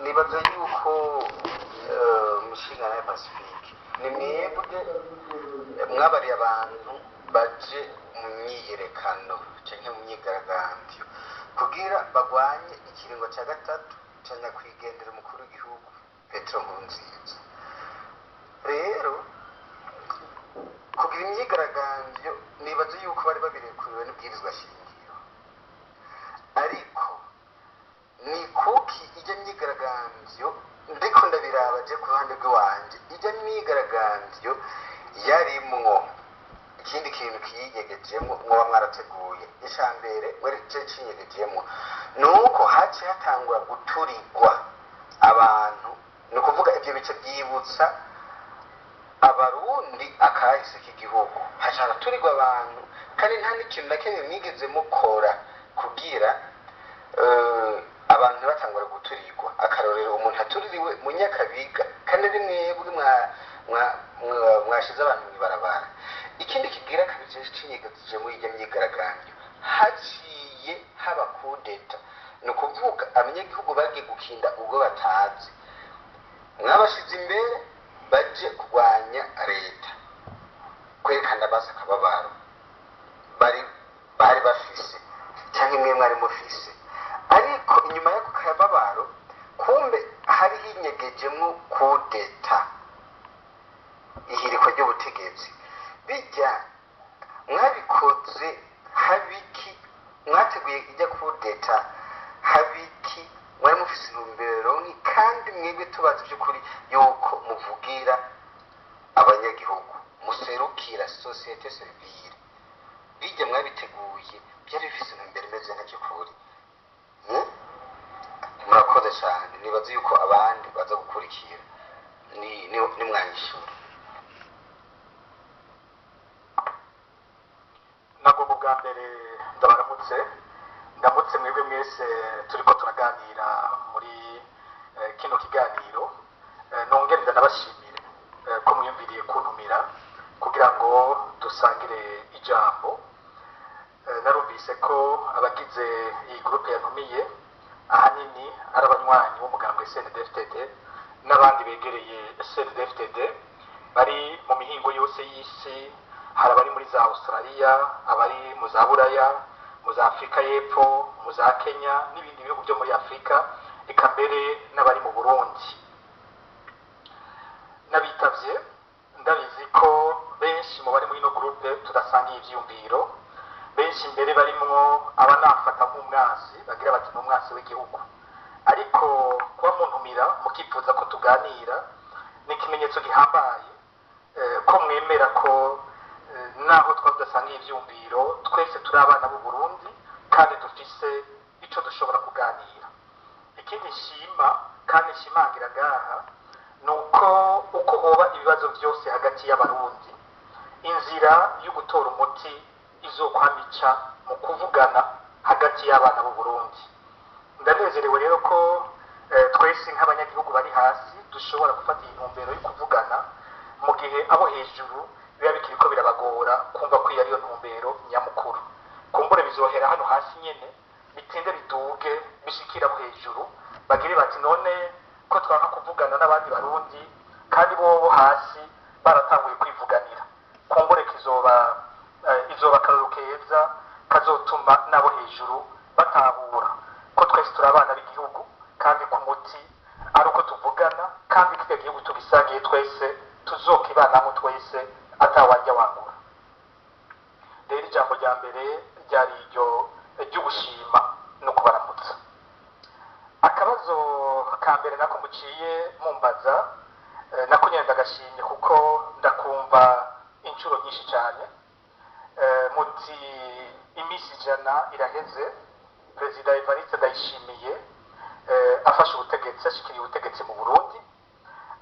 Nibaza yuko umushinga ya Pacifique ni mwebwe mwabariye abantu baje mu myiyerekano canke mu myigaragambyo kugira bagwanye ikiringo ca gatatu ca nyakwigendera umukuru w'igihugu Petero Nkurunziza. Rero kugira imyigaragambyo nibaza yuko bari babirekuriwe n'ibwirizwa shingiro, ariko ni kuki ijya myigaragambyo, ndiko ndabiraba je ku ruhande rw'iwanje, ijya myigaragambyo yarimwo ikindi kintu kiyinyegejemwo mwoba mwarateguye? Ica mbere ce cinyegejemwo ni uko haciye hatangura guturigwa abantu. Ni ukuvuga ivyo bice vyibutsa Abarundi akahise k'igihugu, haca haraturigwa abantu kandi nta n'ikintu na kimwe mwigeze mukora kugira abantu ntibatangure guturirwa. Akarorero, umuntu atuririwe mu Nyakabiga kandi ari mwebwe mwashize abantu mw'ibarabara. Ikindi kigira kabiri cinyegeje muri iryo myigaragambyo, haciye haba kudeta. Ni ukuvuga abanyagihugu bagiye gukinda ubwo batazi mwabashize imbere baje kurwanya leta, kwerekana basi akababaro bari bafise cyangwa imwe mwari mufise. Ariko inyuma y'ako kababaro kumbe hari hinyegejemwo kudeta, ihirikwa ry'ubutegetsi. Bijya mwabikoze habiki? Mwateguye ijya kudeta habiki? Mwari mufise intumbero nki? Kandi mwebwe tubazi by'ukuri yuko muvugira abanyagihugu, muserukira société civile, bijya mwabiteguye byari bifise intumbero imeze nka by'ukuri? Murakoze cyane. Nibaza yuko abandi baza gukurikira nimwanyishura. Nagomba ubwa mbere ndabaramutse, ndamutse mwebwe mwese turiko turaganira muri kino kiganiro. Nongere ndanabashimire ko mwiyumviriye kuntumira kugira ngo dusangire ijambo. Narumvise ko abagize iyi groupe yantumiye ahanini ari abanywanyi b'umugambwe CNDD-FDD n'abandi begereye CNDD-FDD bari mu mihingo yose y'isi. Hari abari muri za Australia, abari mu za Buraya, mu za Afurika y'Epfo, mu za Kenya n'ibindi bihugu byo muri Afurika, eka mbere n'abari mu Burundi. N'abitavye, ndabizi ko benshi mu bari muri ino groupe tudasangiye ivyiyumviro, benshi mbere barimwo abanafata nk'umwansi, bagira bati ni umwansi w'igihugu. Ariko kuba muntumira mukifuza ko tuganira ni ikimenyetso gihambaye ko mwemera ko naho twaba tudasangiye ivyiyumviro, twese turi abana b'u Burundi kandi dufise ico dushobora kuganira. Ikindi nshima kandi nshimangira ngaha ni uko uko hoba ibibazo byose hagati y'Abarundi, inzira yo gutora umuti izokwamica mu kuvugana hagati y'abana b'u Burundi. Ndanezerewe rero ko twese nk'abanyagihugu bari hasi dushobora gufata iyi ntumbero yo kuvugana, mu gihe abo hejuru biba bikiriko birabagora kumva ko iyo ariyo ntumbero nyamukuru. Kumbure bizohera hano hasi nyene, bitinde biduge bishikira abo hejuru, bagire bati none ko twanka kuvugana n'abandi Barundi kandi bobo hasi baratanguye kwivuganira? Kumbure kizoba izoba akarorero keza kazotuma n'abo hejuru batahura ko twese turi abana b'igihugu kandi ku muti ari uko tuvugana, kandi kirya gihugu tugisangiye twese, tuzokibanamo twese atawajya wangura. Rero ijambo rya mbere ryari iryo ry'ugushima no kubaramutsa. Akabazo ka mbere nako muciye mumbaza, nako nyine ndagashimye kuko ndakumva inshuro nyinshi cyane. Muti iminsi 100 iraheze Perezida Evariste Ndayishimiye afashe ubutegetsi, ashikiriye ubutegetsi mu Burundi.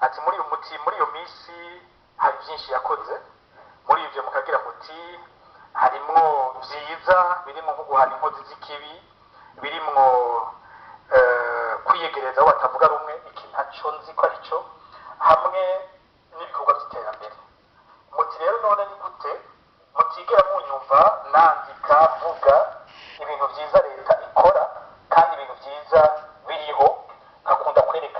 Ati muri uyu muti, muri iyo minsi hari byinshi yakoze. Muri ivyo mukagira muti harimwo vyiza birimo nko guhana inkozi z'ikibi, birimwo kwiyegereza aho batavuga rumwe, iki ntaco nzi ko arico, hamwe n'ibikorwa by'iterambere. Muti rero none ni gute mutigera munyumva nandika mvuga ibintu vyiza leta ikora, kandi ibintu vyiza biriho, nkakunda kwerekana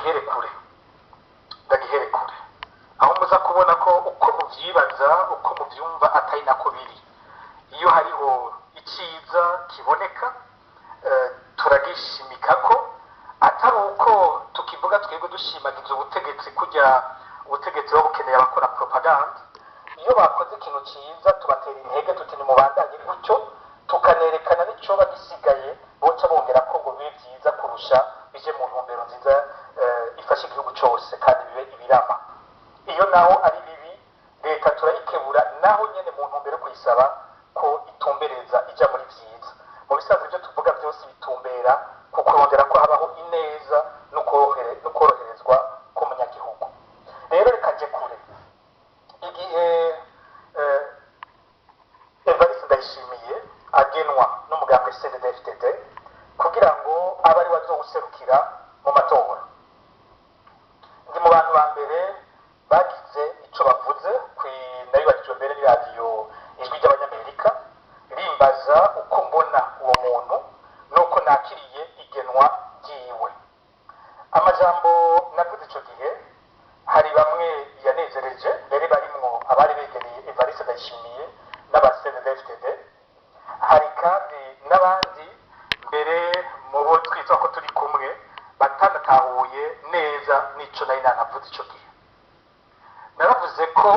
Ndagihere kure, ndagihere kure aho muza kubona ko uko muvyibaza, uko muvyumva, atari nako biri. Iyo hariho iciza kiboneka, turagishimika ko atari uko tukivuga twebwe dushimagiza ubutegetsi, kujya ubutegetsi buba bukeneye abakora propaganda. Iyo bakoze ikintu ciza tubatera intege tuti nimubandanye gutyo, tukanerekana n'icoba gisigaye boca bongera ko ngo bibe vyiza kurusha, bije mu ntumbero nziza ifasha igihugu cose kandi bibe ibirama. Iyo naho ari bibi, leta turayikebura naho nyene mu ntumbero yo kuyisaba ko itumbereza ija muri vyiza. Mu bisanzwe ibyo tuvuga byose bitumbera ku kurondera ko habaho ineza no koroherezwa k'umunyagihugu. Rero reka nje kure. Igihe Evariste Ndayishimiye agenwa n'umugambwe CNDD-FDD kugira ngo abe ari we azowuserukira mu matora, ndi mu bantu ba mbere bagize ico bavuze. Nabibajijwe mbere n'iradiyo Ijwi ry'Abanyamerika, rimbaza uko mbona uwo muntu nuko nakiriye igenwa ryiwe. Amajambo navuze ico gihe hari bamwe yanezereje, mbere barimwo abari begereye Evariste Ndayishimiye n'aba CNDD-FDD. Hari kandi n'abandi mbere mu bo twitwa ko turi kumwe batanatahuye neza n'ico nari nanavuze ico gihe. Naravuze ko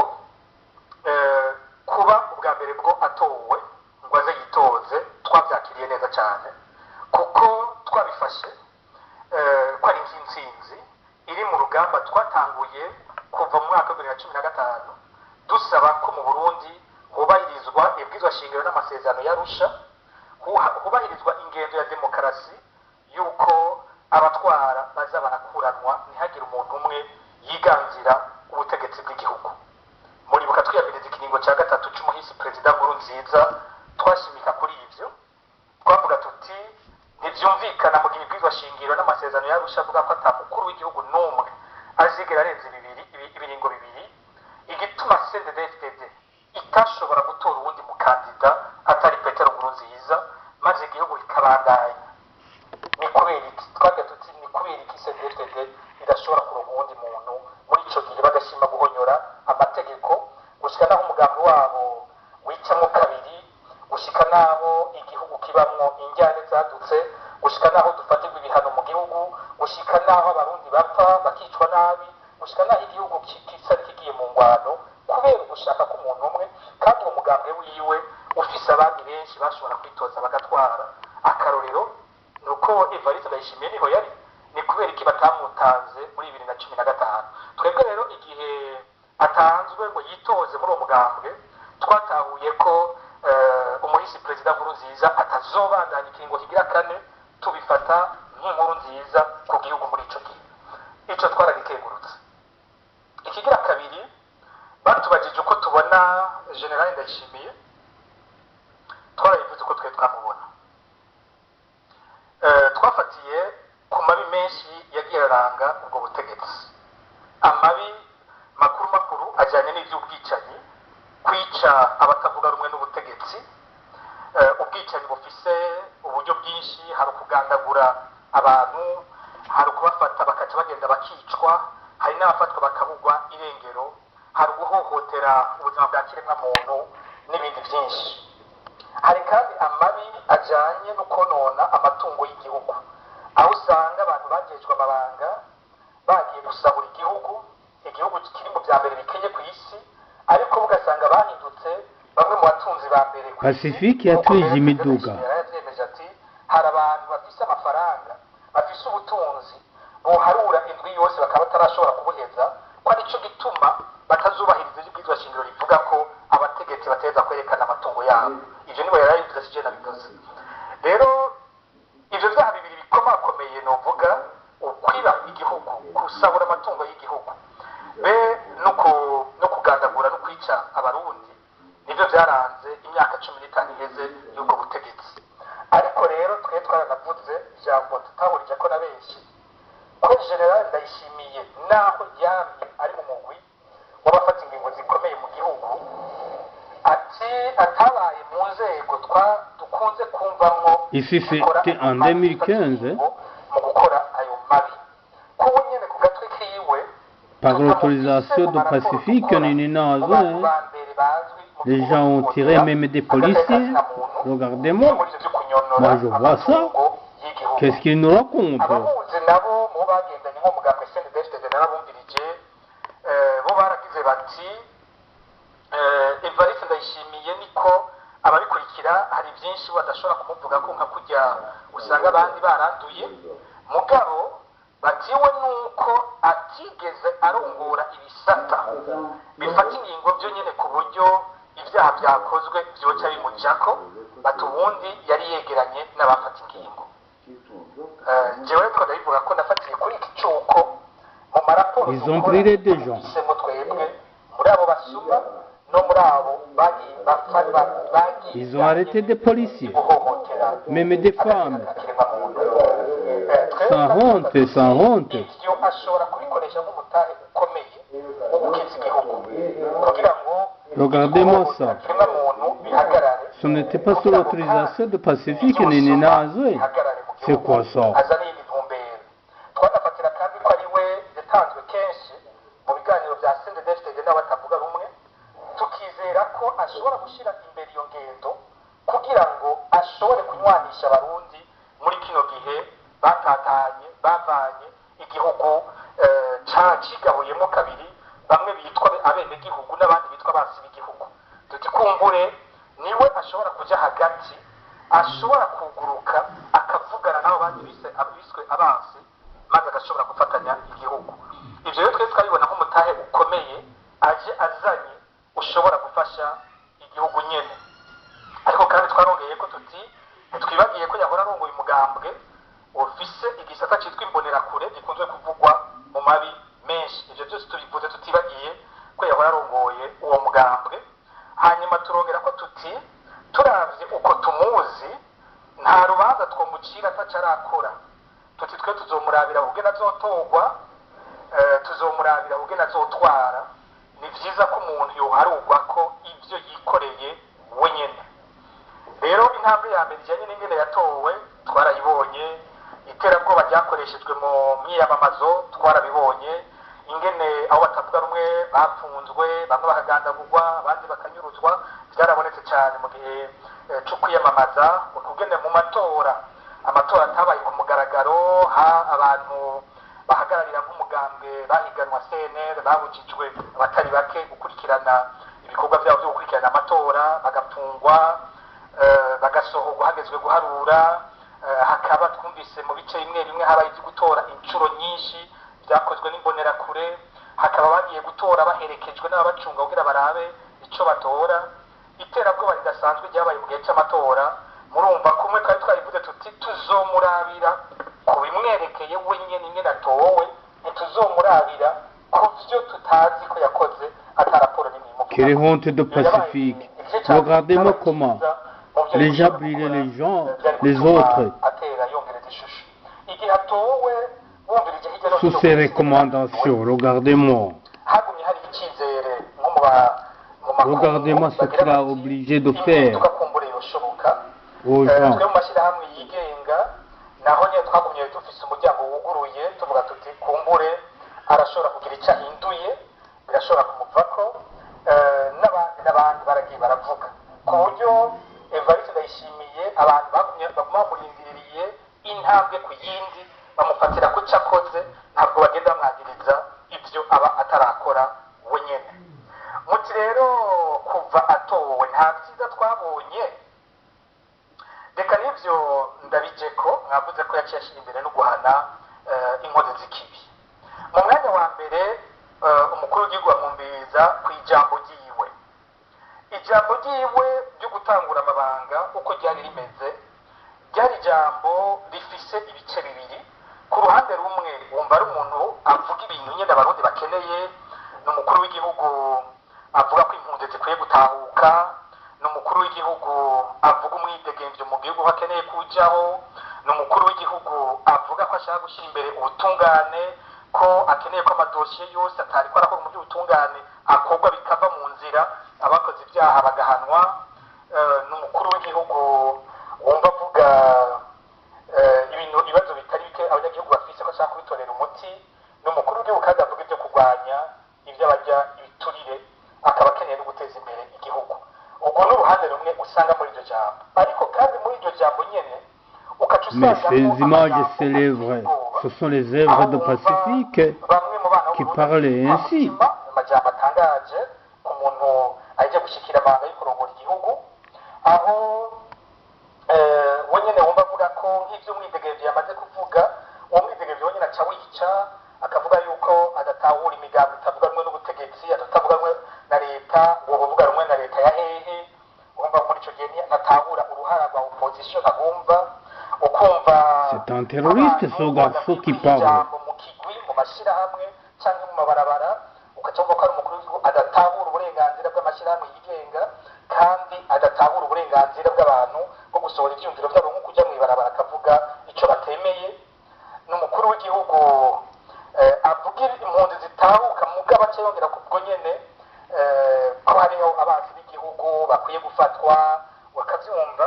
kuba ubwa mbere bwo atowe ngo aze yitoze twabyakiriye neza cyane, kuko twabifashe ko ari nk'intsinzi iri mu rugamba twatanguye kuva mu mwaka wa 2015, dusaba ko mu Burundi hubahirizwa ibwirizwa shingiro n'amasezerano y'Arusha, hubahirizwa ingendo ya demokarasi, yuko abatwara baza barakuranwa, ntihagire umuntu umwe yiganzira ubutegetsi bw'igihugu. Muribuka twiyamiriza ikiringo cya gatatu c'umuhisi perezida Nkurunziza. Twashimika kuri ivyo, twavuga tuti ntivyumvikana mu gihe ibwirizwa shingiro n'amasezerano y'Arusha avuga ko ata mukuru w'igihugu n'umwe azigera arenza ibiringo bibiri, igituma CNDD-FDD itashobora gutora uwundi mukandida atari Petero Nkurunziza, maze igihugu kikabandanya. Ni kubera iki? Twagira tuti ni kubera iki CNDD-FDD idashobora kuronka uwundi muntu muri ico gihe, bagashima guhonyora amategeko gushika naho umugambi wabo wicamwo kabiri, gushika naho igihugu kibamwo injyane zadutse, gushika naho dufatirwa ibihano mu gihugu, gushika naho Abarundi bapfa bakicwa nabi, gushika naho igihugu gisa n'ikigiye mu ngwano kubera ugushaka k'umuntu umwe, kandi uwo mugambwe wiwe ufise abandi benshi bashobora kwitoza bagatwara? Akarorero ni uko Evariste Ndayishimiye niho yari. Ni kubera iki batamutanze muri 2015? Twebwe rero igihe atanzwe ngo yitoze muri uwo mugambwe, twatahuye ko umuhisi perezida Nkurunziza atazobandanya ikiringo kigira kane, tubifata nk'inkuru nziza ku gihugu muri ico gihe. Ico twaragikengurutse. Ikigira kabiri, batubajije uko tubona General Ndayishimiye. Twarabivuze uko twe twamubona. Twafatiye ku mabi menshi yagiye araranga ubwo butegetsi. Amabi makuru makuru ajyanye n'iby'ubwicanyi, kwica abatavuga rumwe n'ubutegetsi. Ubwicanyi bufise uburyo bwinshi: hari ukugandagura abantu, hari ukubafata bakaca bagenda bakicwa, hari n'abafatwa bakabugwa irengero, hari uguhohotera ubuzima bwa kiremwamuntu n'ibindi byinshi. Hari kandi amabi ajyanye no konona amatungo y'igihugu, aho usanga abantu bagejwe amabanga bagiye gusahura igihugu, igihugu kiri mu bya mbere bikenye ku isi, ariko ugasanga bahindutse bamwe mu batunzi ba mbere ku isi. Pacifique Nk'uko yaturije mbere imiduga. Perezida yaravyemeje ati hari abantu bafise amafaranga, bafise ubutunzi boharura indwi yose bakaba batarashobora kubuheza, ko arico gituma batazubahiriza ibwirizwa shingiro rivuga ko abategetsi bategerezwa kwerekana amatungo yabo. Ivyo nibo yarabivuze, sije nabivuze. Rero ivyo vyaha bibiri bikomakomeye novuga, ukwiba igihugu, gusahura amatungo y'igihugu, be no kugandagura no kwica Abarundi, nivyo vyaranze imyaka 15 iheze y'ubwo butegetsi. Ariko rero twe twaranavuze ijambo tutahurije ko na benshi, ko General Ndayishimiye naho yamye ari mu mugwi w'abafata ingingo zikomeye mu gihugu, ati atabaye mu nzego twa dukunze kumvamwo Ici, zikora c'était ayo en mabi, 2015. zifata ingingo mu gukora ayo mabi. Kubu nyene ku Par l'autorisation de Pacifique Nininahazwe, les gens ont tiré même des policiers. Regardez-moi. Moi, je vois ça. Qu'est-ce qu'ils nous racontent? Abamuzi nabo mu bagendanye nko mugambwe CNDD-FDD narabumvirije bo baragize bati Evariste Ndayishimiye niko ababikurikira hari byinshi badashobora kumuvuga ko nka kujya usanga abandi baranduye mugabo batiwe nuko atigeze arongora ibisata bifata ingingo byo nyine ku buryo ibyaha byakozwe byoca bimujako bati ubundi yari yegeranye n'abafata ingingo. Jewe rero ndabivuga ko nafatiye kuri iki cyuko mu maraporo Ils ont brûlé des gens. Dufisemo twebwe muri abo basuma no muri abo bagiye bagiye Ils ont arrêté des policiers, guhohotera même des femmes. Ikiremwamuntu. Sans honte, sans honte. Ivyo ashobora kubikoresha nk'umutahe ukomeye wo gukiza igihugu kugira ngo Regardez-moi ça. Ikiremwamuntu bihagarare. Ce n'était pas sous l'autorisation de Pacifique Nininahazwe. C'est quoi ça? Azana iyindi ntumbero twanafatira kandi ko ari we yatanzwe kenshi mu biganiro bya CNDD-FDD n'abatavuga rumwe tukizera ko ashobora gushyira imbere iyo ngendo kugira ngo ashobore kunywanisha abarundi muri kino gihe batatanye bavanye igihugu cigabuyemo kabiri bamwe bitwa abenegihugu n'abandi bitwa basi b'igihugu tuti kumbure niwe ashobora kuja hagati ashobora kuguruka akavugana n'abo bandi bise biswe abansi maze agashobora gufatanya igihugu. Ivyo rero twese twabibona nk'umutahe ukomeye aje azanye ushobora gufasha igihugu nyene. Ariko kandi twarongeye ko tuti ntitwibagiye ko yahora arongoye umugambwe ufise igisata citwa imbonerakure gikunzwe kuvugwa mu mabi menshi. Ivyo byose tubivuze tutibagiye ko yahora arongoye uwo mugambwe. Hanyuma turongera ko tuti turavye uko tumuzi nta rubanza twomucira ataco arakora tuti twe tuzomurabira ubwe azotorwa tuzomurabira ubwe azotwara. Ni vyiza ko umuntu yoharugwa ko ivyo yikoreye wenyene. Rero intambwe ya mbere ijyanye n'ingene yatowe twarayibonye. Iterabwoba ryakoreshejwe mu myiyamamazo twarabibonye ingene aho batavuga rumwe bapfunzwe bamwe bakagandagurwa abandi bakanyuruzwa byarabonetse cyane mu gihe cyo kwiyamamaza ukugene mu matora amatora atabaye ku mugaragaro ha abantu bahagararira nk'umugambwe bahiganwa CNL babujijwe abatari bake gukurikirana ibikorwa byabo byo gukurikirana amatora bagapfungwa bagasohorwa hagezwe guharura hakaba twumvise mu bice bimwe bimwe habaye ibyo gutora inshuro nyinshi byakozwe n'imbonerakure hakaba bagiye gutora baherekejwe n'ababacunga kugira barabe ico batora. Iterabwoba ridasanzwe ryabaye mu gihe c'amatora murumva kumwe twari twabivuze tuti tuzomurabira ku bimwerekeye wenyene ingene atowe ntituzomurabira ku vyo tutazi ko yakoze ata raporo n'imwe imuvugako. Quelle honte de Pacifique. Regardez-moi comment les gens brûlaient les gens, les autres, atera yongereza ishusho igihe atowe wumvirije hirya no sous hino ses recommandations. Regardez-moi. Hagumye hari icyizere nko mu ba mu makungu Regardez-moi ce bagira qu'il a bati, obligé de faire impinduka kumbure yoshoboka. Aux gens. Twe mu mashyirahamwe yigenga naho nyine twagumye dufise umuryango wuguruye tuvuga tuti kumbure arashobora kugira icyo ahinduye birashobora kumuvako. N'abandi n'abandi baragiye baravuga ku buryo Evariste Ndayishimiye abantu bagumye baguma bamurindiriye intambwe ku yindi bamufatira ku cyo akoze ntabwo bagenda bamwagiriza ibyo aba atarakora wenyine. Muti rero kuva atowe nta byiza twabonye reka n'ibyo ndabije ko mwavuze ko yaciye ashyira imbere no guhana inkozi z'ikibi. Mu mwanya wa mbere umukuru w'igihugu amwumviriza ku ijambo ryiwe ijambo ryiwe ryo gutangura amabanga uko ryari rimeze ryari ijambo rifise ibice bibiri. Ku ruhande rumwe wumva ari umuntu avuga ibintu nyine abarundi bakeneye ni umukuru w'igihugu avuga ko impunzi zikwiye gutahuka ni umukuru w'igihugu avuga umwidegemvyo mu gihugu ko akeneye kujaho ni umukuru w'igihugu avuga ko ashaka gushyira imbere ubutungane ko akeneye ko amadosiye yose atari ko arakora mu by'ubutungane akorwa bikava mu nzira abakoze ibyaha bagahanwa. Ni umukuru w'igihugu wumva avuga ibintu ibibazo bitari bike abanyagihugu bafise ko ashaka kubitorera umuti. Ni umukuru w'igihugu kandi avuga ibyo kurwanya iby'abajya ibiturire, akaba akeneye no guteza imbere igihugu. Ubwo ni uruhande rumwe usanga muri iryo jambo, ariko kandi muri iryo jambo nyene ukaca Mais usangamo ces images, amajambo c'est les vraies. ateye ubwoba. Ce sont les œuvres de Pacifique Bamwe mu bana qui b'Uburundi parlaient ainsi. umutima, amajambo atangaje ku muntu ajya gushikira amabanga yo kurongora igihugu, aho we nyene wumva avuga ko nk'ivy'umwidegemvyo yamaze kuvuga, uwo mwidegemvyo we nyene aca wica, akavuga yuko adatahura imigambi itavuga rumwe n'ubutegetsi, atatavuga rumwe na leta. Uwo buvuga rumwe na leta ya hehe? Urumva muri ico gihe ntatahura uruhara rwa opposition, ntagumva ukumva C'est un terroriste, ce garçon qui parle. Ijambo mu kigwi, mu mashyirahamwe cyangwa mu mabarabara, ugaca wumva ko ari umukuru w'igihugu adatahura uburenganzira bw'amashyirahamwe yigenga, kandi adatahura uburenganzira bw'abantu bwo gusohora ivyumviro byabo, nko kujya mu ibarabara akavuga ico batemeye. Ni umukuru w'igihugu avuga impunzi zitahuka, mugabo aca yongera kubwo nyene ko hariho abansi b'igihugu bakwiye gufatwa, bakavyumva.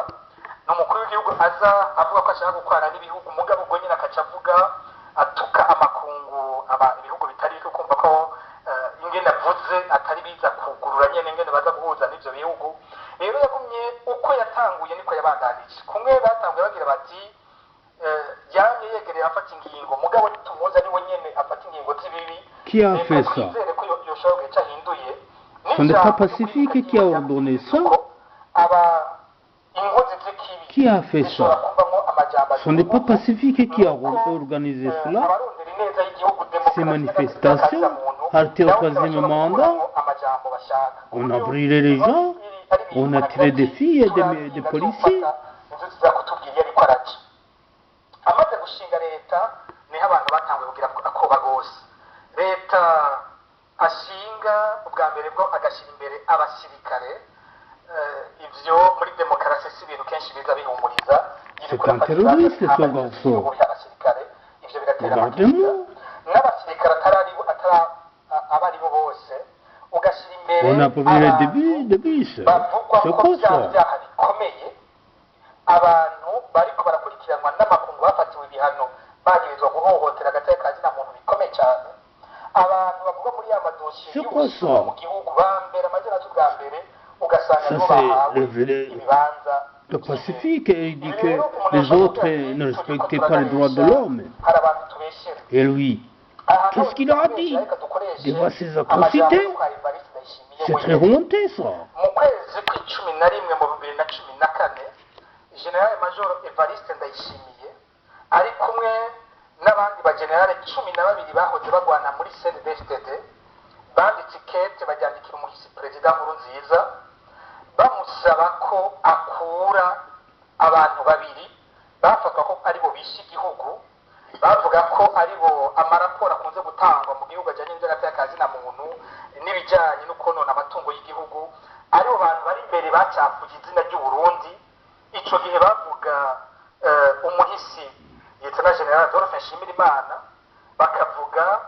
Ni umukuru w'igihugu aza avuga ko ashaka gukorana n'ibihugu, mugabo ubwo nyine akaca avuga atuka amakungu, aba ibihugu bitari bike, kumva ko ingene avuze atari biza kugurura nyene ingene baza guhuza n'ivyo bihugu. Rero yagumye uko yatanguye niko yabandanije. Kumwe batanguye bagira bati yamye yegereye afata ingingo, mugabo tumuzi ari we nyene afata ingingo z'ibibi. Qui a Reka fait ça? twizere ko yoshobora kugira ico ahinduye. Ce n'est pas Pacifique qui a ordonné ça. Aba inkozi z'ikibi Qui a fait zishobora ça? kuvamwo amajambo. Ce n'est pas Pacifique qui a organisé cela. Abarondera ineza y'igihugu, Ces manifestations, arrêté au troisième mandat, on a brûlé les gens, on a tiré des filles et des policiers. Inzu ziza kutubwira iyo ariko araca. Amaze gushinga leta, niho abantu batanguye kugira akoba rwose. Leta ashinga, ubwa mbere bwo agashyira imbere abasirikare. Ivyo muri demokarasi si ibintu kenshi biza bihumuriza. C'est un terroriste, ce garçon. Abasirikare, ivyo biratera Regardez-moi. amakenga. N'abasirikare atari atari abo aribo bose, ugashyira imbere On a brûlé des abantu des bus. bavugwa C'est ko quoi bya ça? byaha bikomeye, abantu bariko barakurikiranwa n'amakungu, bafatiwe ibihano, bagirizwa guhohotera agateka ka zina muntu bikomeye cyane, abantu bavugwa muri ya madosiye C'est quoi y'ubusuma ça? mu gihugu, ba mbere amazina bwa mbere, ugasanga Ça, nibo c'est bahawe ibibanza. Le Pacifique, il dit que les autres ne respectaient pas les droits de l'homme. Hari abantu tubeshyera. Et lui, qu'est-ce qu'il a dit devant ces atrocités? C'est très honteux, ça. Mu kwezi kw'11 mu 2014, General Major Evariste Ndayishimiye ari kumwe n'abandi bagenerale 12 bahoze bagwana muri CNDD-FDD, banditse ikete baryandikira umuhisi Perezida Nkurunziza, bamusaba ko akura abantu babiri bafatwa ko aribo bishe igihugu, bavuga ko aribo amaraporo akunze gutangwa mu gihugu ajyanye n'iby'agateka na muntu n'ibijyanye no konona amatungo y'igihugu, aribo bantu bari imbere bacafuye izina ry'u Burundi. Ico gihe bavuga umuhisi Lieutenant General Adolphe Nshimirimana, bakavuga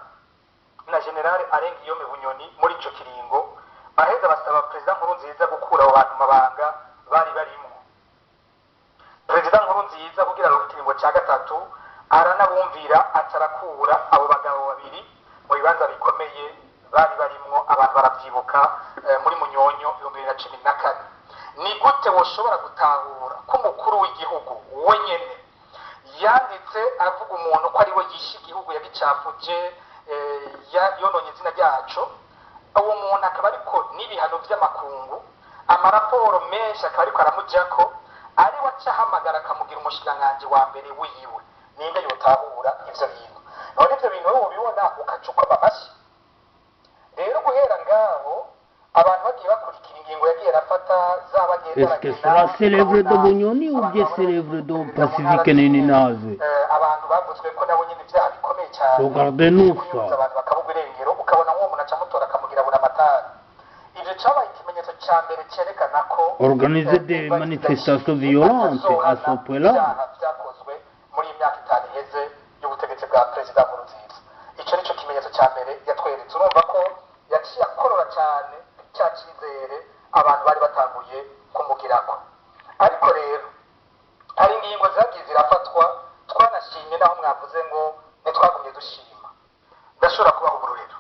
na General Alain Guillaume Bunyoni. Muri ico kiringo baheza basaba Perezida Nkurunziza gukura abo bantu mabanga bari barimo. Perezida Nkurunziza, kugira ngo ikiringo cya gatatu, aranabumvira, acarakura abo bagabo babiri mu bibanza bikomeye bari barimwo. Abantu baravyibuka muri Munyonyo 2014. Ni gute woshobora gutahura ko umukuru w'igihugu wenyene yanditse avuga umuntu ko ari we yishe igihugu, yagicafuje, yononye izina ryaco, uwo muntu akaba ariko n'ibihano vy'amakungu, amaraporo menshi akaba ariko aramujako, ari we aca ahamagara akamugira umushikiranganji wa mbere wiwe? Ninde yotahura ivyo bintu? None ivyo bintu wowe ubibona ukaca ukoma amashyi? Rero guhera ngaho, abantu bagiye bakurikira ingingo yagiye arafata zaba. Est-ce que cela c'est l'œuvre de Bunyoni ou bien c'est l'œuvre de Pacifique Nininahazwe? Abantu bavuzwe ko nabo nyine ibyaha bikomeye cyane, Regardez-nous kunyuza ça. abantu bakabugwa irengero, ukabona nk'uwo muntu aca amutora akamugira buramatari. Ivyo cabaye ikimenyetso ca mbere cerekana ko Organiser des manifestations violentes à ce point-là, ibyaha vyakozwe muri iyi myaka 5 iheze y'ubutegetsi bwa Perezida Nkurunziza. Ico nico kimenyetso ca mbere yatweretse. Urumva ko yaciye akorora cyane cya cyizere abantu bari batanguye kumugirako. Ariko rero hari ingingo zagiye zirafatwa twanashimye, naho mwavuze ngo ntitwagumye dushima. Ndashobora kubaha uburorero.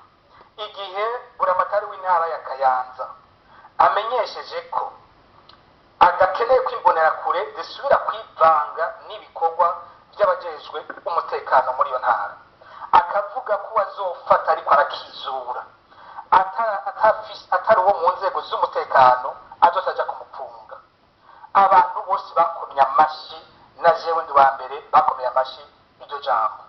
Igihe buramatari w'intara ya Kayanza amenyesheje ko adakeneye ko imbonerakure zisubira kwivanga n'ibikorwa by'abajejwe umutekano muri iyo ntara, akavuga ko azofata ariko arakizura atari uwo mu nzego z'umutekano azotaja kumupfunga, abantu bose bakomye amashi, na jewe ndi wa mbere bakomeye amashi iryo jambo.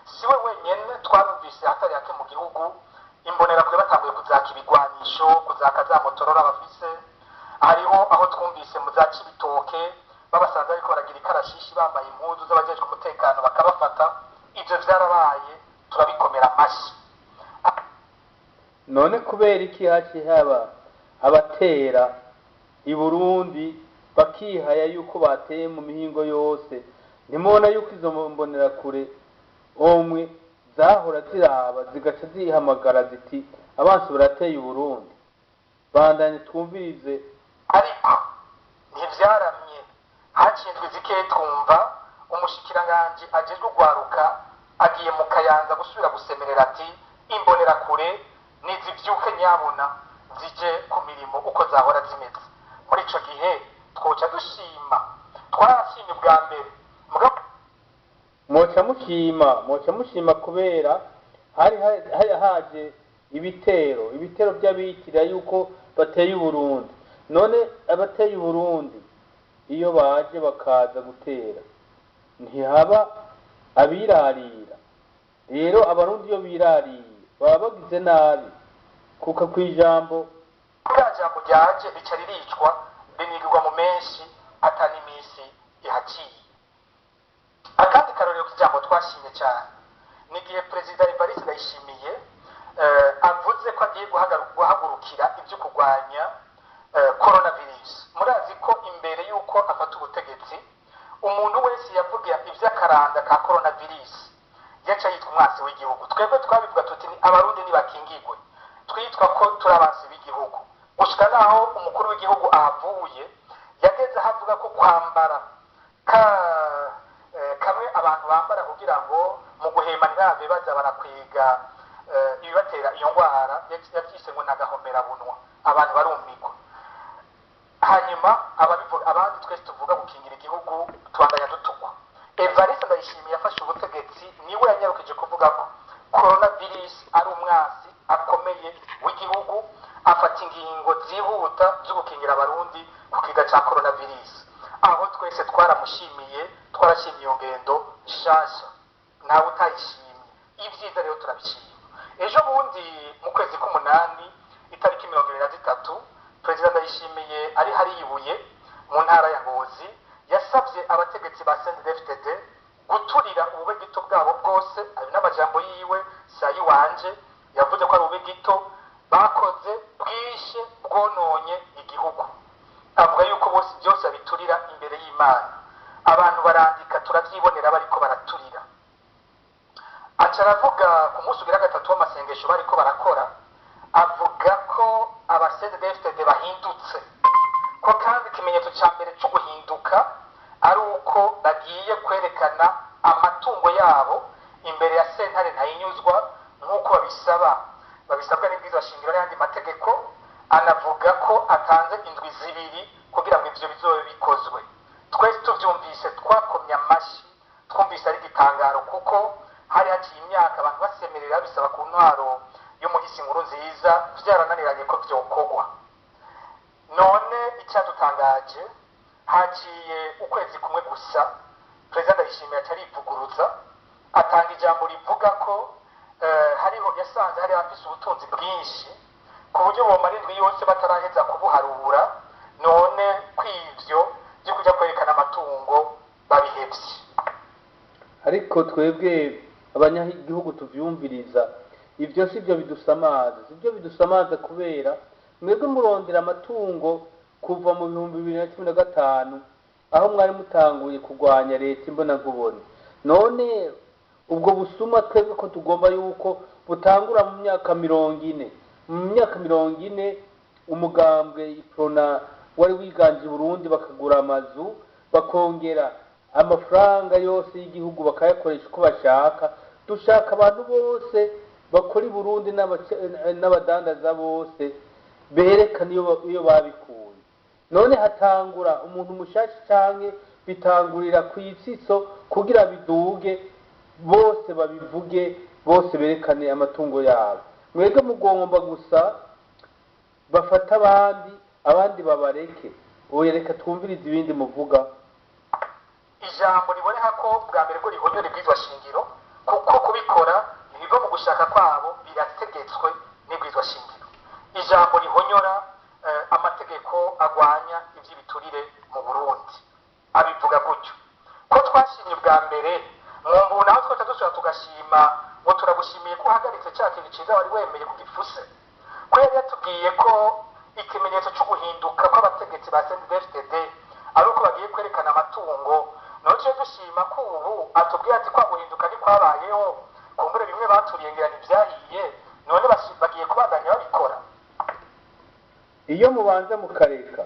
Si we wenyene, twarumvise hatari hake mu gihugu imbonerakure batanguye kuzaka ibigwanisho, kuzaka za motorora bafise. Hariho aho twumvise mu za Cibitoke babasanze ariko baragira ikarashishi bambaye impuzu z'abajejwe umutekano, bakabafata. Ivyo vyarabaye, turabikomera amashi. None kubera iki haci haba abatera i Burundi bakihaya yuko bateye mu mihingo yose? Ntimubona yuko izo mbonerakure omwe zahora ziraba zigaca zihamagara ziti: "Abansi barateye Uburundi"? Bandanye twumvirize. Ariko ntivyaramye, haciye indwi zikeyi twumva umushikiranganji ajejwe urwaruka agiye mu Kayanza gusubira gusemerera ati: "Imbonerakure nizivyuke nyabuna zije ku mirimo uko zahora zimeze." Muri ico gihe twoca dushima, twarashimye ubwa mbere mugabo Mwoca mushima, mwoca mushima kubera hari haje ibitero by'abitira yuko bateye Uburundi. None abateye Uburundi iyo baje bakaza gutera, ntihaba abirarira? Rero Abarundi iyo birariye baba bagize nabi kuko kw'ijambo Bwa jambo ryaje rica riricwa, rinigirwa mu menshi ata n'imisi ihaciye. Akandi karorero k'ijambo twashimye cyane ni igihe Perezida Evariste Ndayishimiye avuze ko agiye guhagurukira ibyo kurwanya coronavirus. Murazi ko imbere y'uko afata ubutegetsi, umuntu wese yavuga ivy'akaranda ka coronavirus yaca yitwa umwansi w'igihugu. Twebwe twabivuga tuti: "Ni Abarundi ntibakingigwe", twitwa ko turi abansi b'igihugu, gushika naho umukuru w'igihugu ahavuye yageze aho avuga ko kwambara ka kamwe abantu bambara kugira ngo mu guhema ntibave baza barakwiga ibibatera iyo ndwara, yavyise ngo nagahomerabunwa, abantu barumigwa. Hanyuma ababivuga abandi twese tuvuga gukingira igihugu tubandanya dutukwa. Evariste Ndayishimiye yafashe ubutegetsi, niwe yanyarukije kuvuga ko coronavirus ari umwansi akomeye w'igihugu, afata ingingo zihuta zo gukingira Abarundi ku kiga ca coronavirus. Aho twese twaramushimiye, twarashimiye iyo ngendo nshasha, ntawe utayishimye. Ibyiza rero turabishima. Ejo bundi mu kwezi k'umunani, itariki 23, Perezida Ndayishimiye ari hariyibuye mu ntara ya Ngozi yasabye abategetsi ba CNDD-FDD guturira ubube gito bwabo bwose. Ayo n'amajambo yiwe, si ayiwanje. Yavuze ko ari ubube gito bakoze bwishe bwononye igihugu, avuga yuko bose byose babiturira imbere y'Imana. Abantu barandika, turabyibonera bariko baraturira. Aca aravuga ku munsi ugira gatatu w'amasengesho bariko barakora, avuga ko aba CNDD-FDD bahindutse, ko kandi ikimenyetso cya mbere cyo guhinduka ari uko bagiye kwerekana amatungo yabo imbere ya sentare ntayinyuzwa nk'uko babisabwa n'ibwirizwa shingiro n'ayandi mategeko. Anavuga ko atanze indwi 2 kugira ngo ivyo bizobe bikozwe. Twese tuvyumvise twakomye amashi, twumvise ari igitangaro, kuko hari haciye imyaka abantu basemerera bisaba ku ntwaro y'umuhisi Nkuru Nziza, vyarananiranye ko vyokorwa. None icyadutangaje, haciye ukwezi kumwe gusa Perezida Ndayishimiye atarivuguruza, atanga ijambo rivuga ko hariho yasanze hari abafise ubutunzi bwinshi ku buryo bomara indwi yose bataraheza kubuharura, none kw'ivyo byo kuja kwerekana amatungo babihevye. Ariko twebwe abanyagihugu tuvyumviriza, ivyo si byo bidusamaza, si byo bidusamaza, kubera mwebwe murondera amatungo kuva mu 2015 aho mwari mutanguye kurwanya leta imbonankubone. None ubwo busuma twebwe ko tugomba yuko butangura mu myaka 40, mu myaka 40 umugambwe Iprona wari wiganje i Burundi, bakagura amazu, bakongera amafaranga yose y'igihugu bakayakoresha uko bashaka. Dushaka abantu bose. Bakora i Burundi n'abadandaza bose berekana iyo babikuye. None hatangura umuntu mushasha canke bitangurira ku itsitso kugira biduge, bose babivuge, bose berekane amatungo yabo? Mwebwe mugomba gusa bafata abandi, abandi babareke. Oya, reka twumvirize ibindi muvuga. Ijambo riboneka ko bwa mbere ko rihonyora ibwirizwa shingiro, kuko kubikora ntibiva mu gushaka kwabo, birategetswe n'ibwirizwa shingiro. Ijambo rihonyora amategeko agwanya iby'ibiturire mu Burundi, abivuga gutyo ko twashimye ubwa mbere mwumva naho twese dushobora tugashima ngo turagushimiye ko uhagaritse cya kintu cyiza wari wemeye kugifuse, ko yari yatubwiye ko ikimenyetso cyo guhinduka kw'abategetsi ba CNDD-FDD ari uko bagiye kwerekana amatungo. None tujye dushima ko ubu atubwiye ati kwa guhinduka ntikwabayeho, kumbure bimwe baturiye ngira ntibyahiye, none bagiye kubandanya babikora. Iyo mubanza mukareka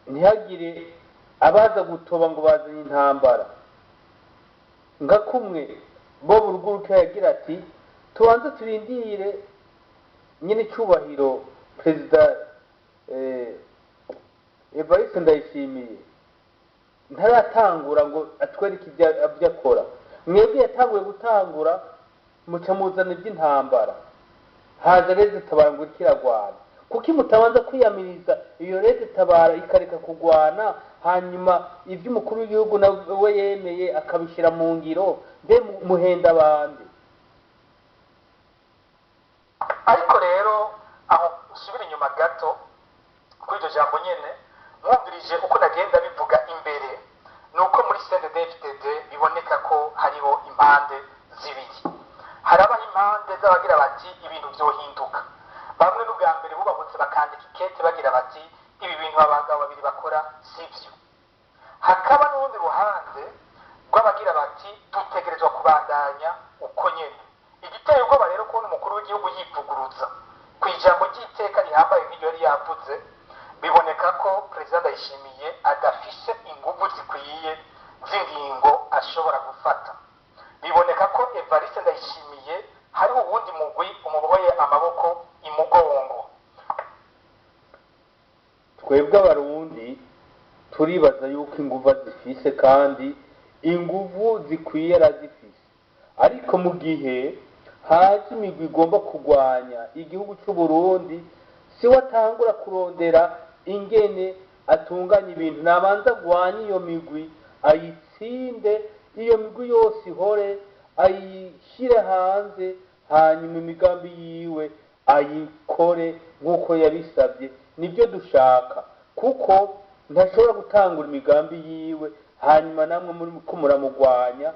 ntihagire abaza gutoba ngo bazanye intambara, nka kumwe bo buruguruka yagira ati tubanze turindire nyine icyubahiro Perezida Evariste Ndayishimiye ntaratangura ngo atwereke ibyo akora. Mwebwe yatanguye gutangura, muca muzana iby'intambara, haza RED Tabara ngo iriko iragwana. Kuki mutabanza kwiyamiriza iyo RED Tabara ikareka kugwana, hanyuma ibyo umukuru w'igihugu nawe yemeye akabishyira mu ngiro? Mbe muhenda abandi? Ariko rero aho usubira inyuma gato kuri iryo jambo nyene, mwumvirije uko nagenda bivuga imbere, ni uko muri CNDD-FDD biboneka ko hariho impande zibiri. Harabaho impande z'abagira bati ibintu vyohinduka. Bamwe n'ubwa mbere bubahutse bakandika ikete bagira bati ibi bintu abagabo babiri bakora sivyo. Hakaba n'urundi ruhande rw'abagira bati dutegerezwa kubandanya uko nyene. Igiteye ubwoba rero kubona umukuru w'igihugu yivuguruza ku ijambo ry'iteka rihambaye nk'iryo yari yavuze, biboneka ko Perezida Ndayishimiye adafise inguvu zikwiye z'ingingo ashobora gufata. Biboneka ko Evariste Ndayishimiye hariho uwundi mugwi umubohoye amaboko imugongo. Twebwe Abarundi turibaza yuko inguvu azifise, kandi inguvu zikwiye arazifise, ariko mu gihe haje imigwi igomba kurwanya igihugu cy'u Burundi, si we atangura kurondera ingene atunganya ibintu. Nabanza agwanye iyo migwi, ayitsinde, iyo migwi yose ihore, ayishyire hanze, hanyuma imigambi yiwe ayikore nk'uko yabisabye. Nibyo dushaka, kuko ntashobora gutangura imigambi yiwe hanyuma namwe muri ko muramugwanya.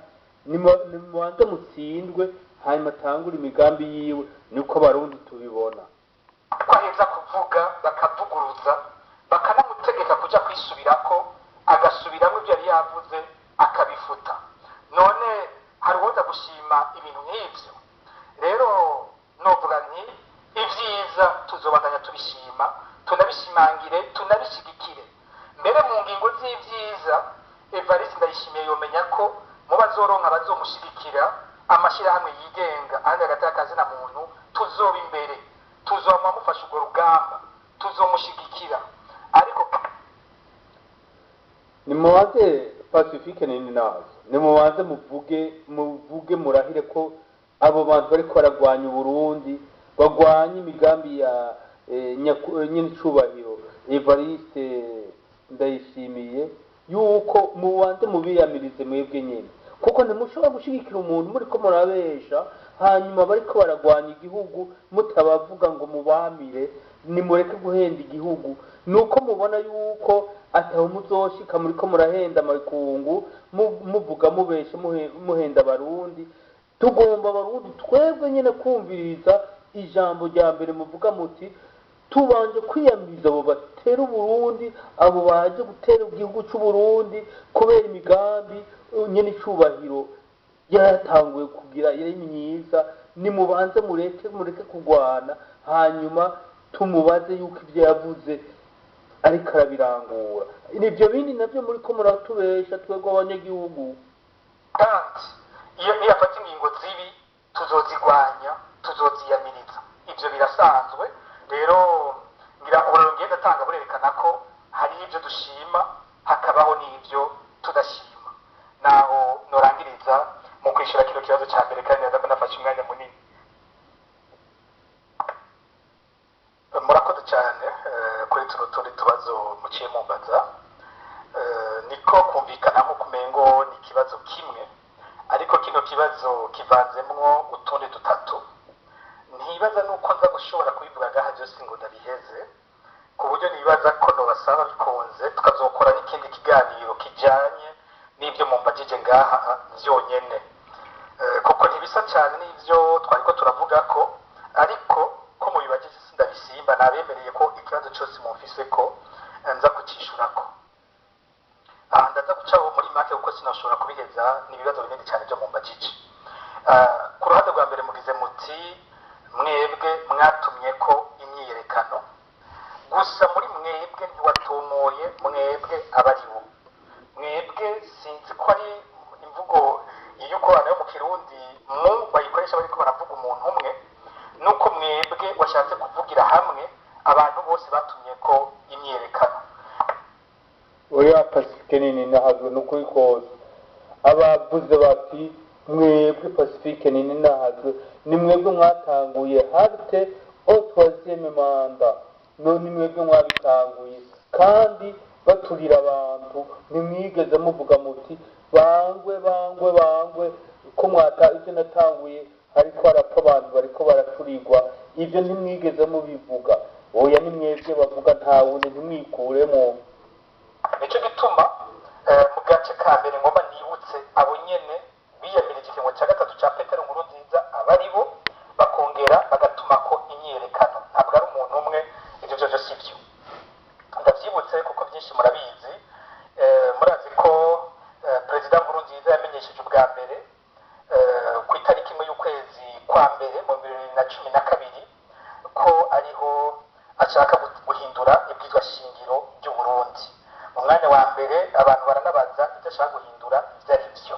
Nimubanze mutsindwe, hanyuma atangure imigambi yiwe. Niko Abarundi tubibona. Ko aheza kuvuga bakavuguruza, bakanamutegeka kuja kwisubirako, agasubiramo ibyo yari yavuze akabifuta. None hari uwoza gushima ibintu nk'ivyo? Rero novuga nti ibyiza tuzobandanya tubishima, tunabishimangire, tunabishigikire. Mbere mu ngingo z'ibyiza, Evariste Ndayishimiye yomenya ko mu bazoronka bazomushigikira, amashyirahamwe yigenga ahandi hagati y'akazina muntu, tuzoba imbere, tuzoma mufasha urwo rugamba, tuzomushigikira. Ariko Nimubanze, Pacifique nini nazo, nimubanze muvuge, muvuge, murahire ko abo bantu bariko baragwanya Uburundi, bagwanya imigambi ya nyenicubahiro Evariste Ndayishimiye, yuko mubanze mubiyamirize mwebwe nyene, kuko ntimushobora gushigikira umuntu muriko murabesha, hanyuma bariko baragwanya igihugu mutabavuga ngo mubamire. Nimureke guhenda igihugu. Nuko mubona yuko ataho muzoshika, muriko murahenda amakungu, muvuga mubesha, muhenda Abarundi. Tugomba Abarundi twebwe nyene kumviriza ijambo rya mbere muvuga muti tubanje kwiyamiriza abo batera Uburundi, abo baje gutera igihugu c'Uburundi, kubera imigambi nyene icubahiro yaratanguye kugira yari myiza. Nimubanze mureke kurwana, hanyuma tumubaze yuko ibyo yavuze ariko arabirangura. Nibyo bindi nabyo muriko muratubesha twebwe abanyagihugu. Kandi iyo niyafata ingingo zibi Tuzozigwanya, tuzoziyamiriza. Ibyo birasanzwe. Rero ngira uburero ngenda atanga burerekana ko hari ibyo dushima, hakabaho n'ibyo tudashima. Naho norangiriza mu kwishyura kino kibazo cya mbere, kandi ndaza ko nafashe umwanya munini. Murakoze cyane kuri tuno tundi tubazo muciye mumbaza. Niko kumvikana nk'uko umengo ni ikibazo kimwe, ariko kino kibazo kivanzemwo utundi dutatu. Ntibaza nuko nza gushobora kubivuga ngaha byose ngo ndabiheze, ku buryo nibaza ko nobasaba bikunze tukazokora n'ikindi kiganiro kijanye n'ibyo mumbajije ngaha vyonyene, kuko ntibisa cyane n'ibyo twariko turavuga ko, ariko ko mubibajije sindabisimba, nabemereye ko ikibazo cyose mumfise ko nza kucishurako. Aha ndaza guca muri make kuko sinashobora kubiheza, ni ibibazo binini cyane byo mumbajije. Ku ruhande rwa mbere mugize muti: "Mwebwe mwatumye ko imyiyerekano." Gusa muri mwebwe ntiwatomoye mwebwe abari bo. Mwebwe sinzi ko ari imvugo y'ukorana yo mu Kirundi mu bayikoresha bariko baravuga umuntu umwe, nuko mwebwe washatse kuvugira hamwe abantu bose batumye ko imyiyerekano. Oya, Pacifique Nininahazwe, ni ukuri kose abavuze bati: "Mwebwe Pacifique Nininahazwe, ni mwebwe mwatanguye halte au troisième mandat, none mwebwe mwabitanguye kandi baturira abantu, ntimwigeze muvuga muti bangwe bangwe bangwe ko mwata ibyo natanguye, hariko harapfa abantu, bariko baraturirwa." Ibyo ntimwigeze mubivuga. Oya, ni mwebwe bavuga, nta wundi, ntimwikuremo. Nicyo gituma mu gace ka mbere ngomba nibutse abo nyene biyamirije ikiringo cya gatatu cya Petero Nkurunziza abari bo, bakongera bagatuma ko imyiyerekano. Ntabwo ari umuntu umwe, ibyo byo si byo. Ndabyibutse kuko byinshi murabizi. Murazi ko Perezida Nkurunziza yamenyesheje ubwa mbere ku itariki 1 y'ukwezi kwa mbere mu 2012 ko ariho ashaka guhindura ibwirizwa shingiro ry'u Burundi. Mu mwanya wa mbere abantu baranabaza ibyo ashaka guhindura ibyo ari byo.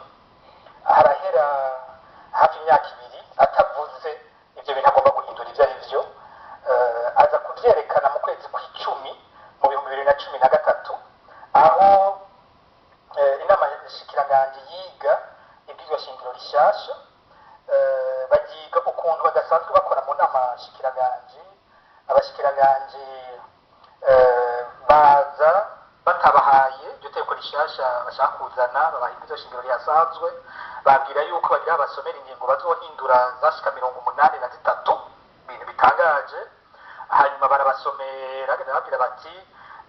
Harahera hafi imyaka 2 atavuze ibyo bintu agomba guhindura ibyo ari byo. Aza kubyerekana mu kwezi kw'icumi mu 2013, aho inama nshikiranganji yiga ibwirizwa shingiro rishasha. Bagiga ukuntu badasanzwe bakora mu nama nshikiranganji. Abashikiranganji baza batabahaye iryo teko rishasha bashaka kuzana, babaha ibwirizwa shingiro rihasanzwe, babwira yuko bagira basomera ingingo bazohindura zashika 83, ibintu bitangaje. Hanyuma barabasomera, babwira bati: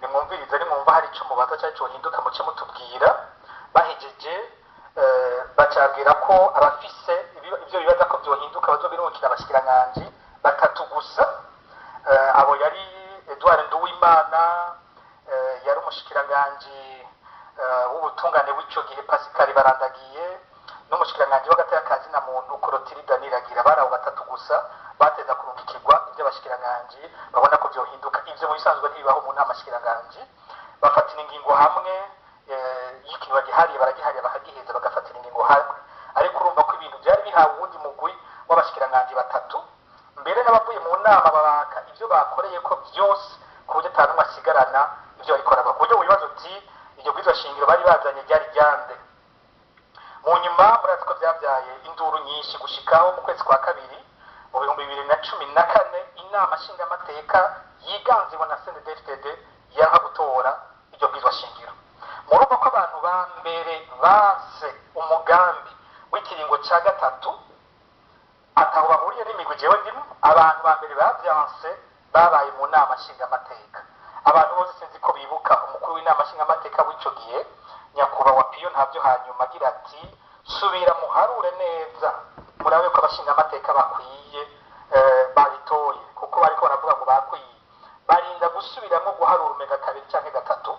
"Nimwumvirize, nimwumva hari icyo mubaza cyangwa cyohinduka muce mutubwira." Bahejeje bacabwira ko abafise ibyo bibaza ko byohinduka bazobirungikira abashikiranganji batatu gusa. Abo yari Edouard Nduwimana, yari umushikiranganji w'ubutungane w'ico gihe, Pascal Barandagiye, n'umushikiranganji w'agateka na muntu, Clotilde Niragira. Bari abo batatu gusa bateza kurungikirwa ibyo abashikiranganji babona ko byohinduka. Ivyo mu bisanzwe ntibibaho mu nama shikiranganji. Bafatira ingingo hamwe y'ikintu bagihariye, baragihariye, bakagiheza, bagafatira ingingo hamwe. Ariko urumva ko ibintu byari bihawe uwundi mugwi w'abashikiranganji batatu, mbere n'abavuye mu nama babaka ibyo bakoreye ko byose, ku buryo ata n'umwe asigarana ibyo bariko baraba, ku buryo wibaza uti: "Iryo bwirizwa shingiro bari bazanye ryari ryande?" Mu nyuma murazi ko byabyaye induru nyinshi, gushikaho mu kwezi kwa kabiri mu 2014 inama nshingamateka yiganziwe na CNDD-FDD yanka gutora iryo bwirizwa shingiro. Murumva ko abantu ba mbere banse umugambi w'ikiringo cya gatatu ataho bahuriye n'imigwi jewe ndimo. Abantu ba mbere bavyanse babaye mu nama nshingamateka. Abantu bose sinzi ko bibuka umukuru w'inama nshingamateka w'ico gihe, nyakubahwa Piyo Ntabyo, hanyuma agira ati: "Subira muharure neza, murabe ko abashingamateka bakwiye, babitoye," kuko bariko baravuga ngo bakwiye. Barinda gusubiramwo guharura umenga kabiri canke gatatu,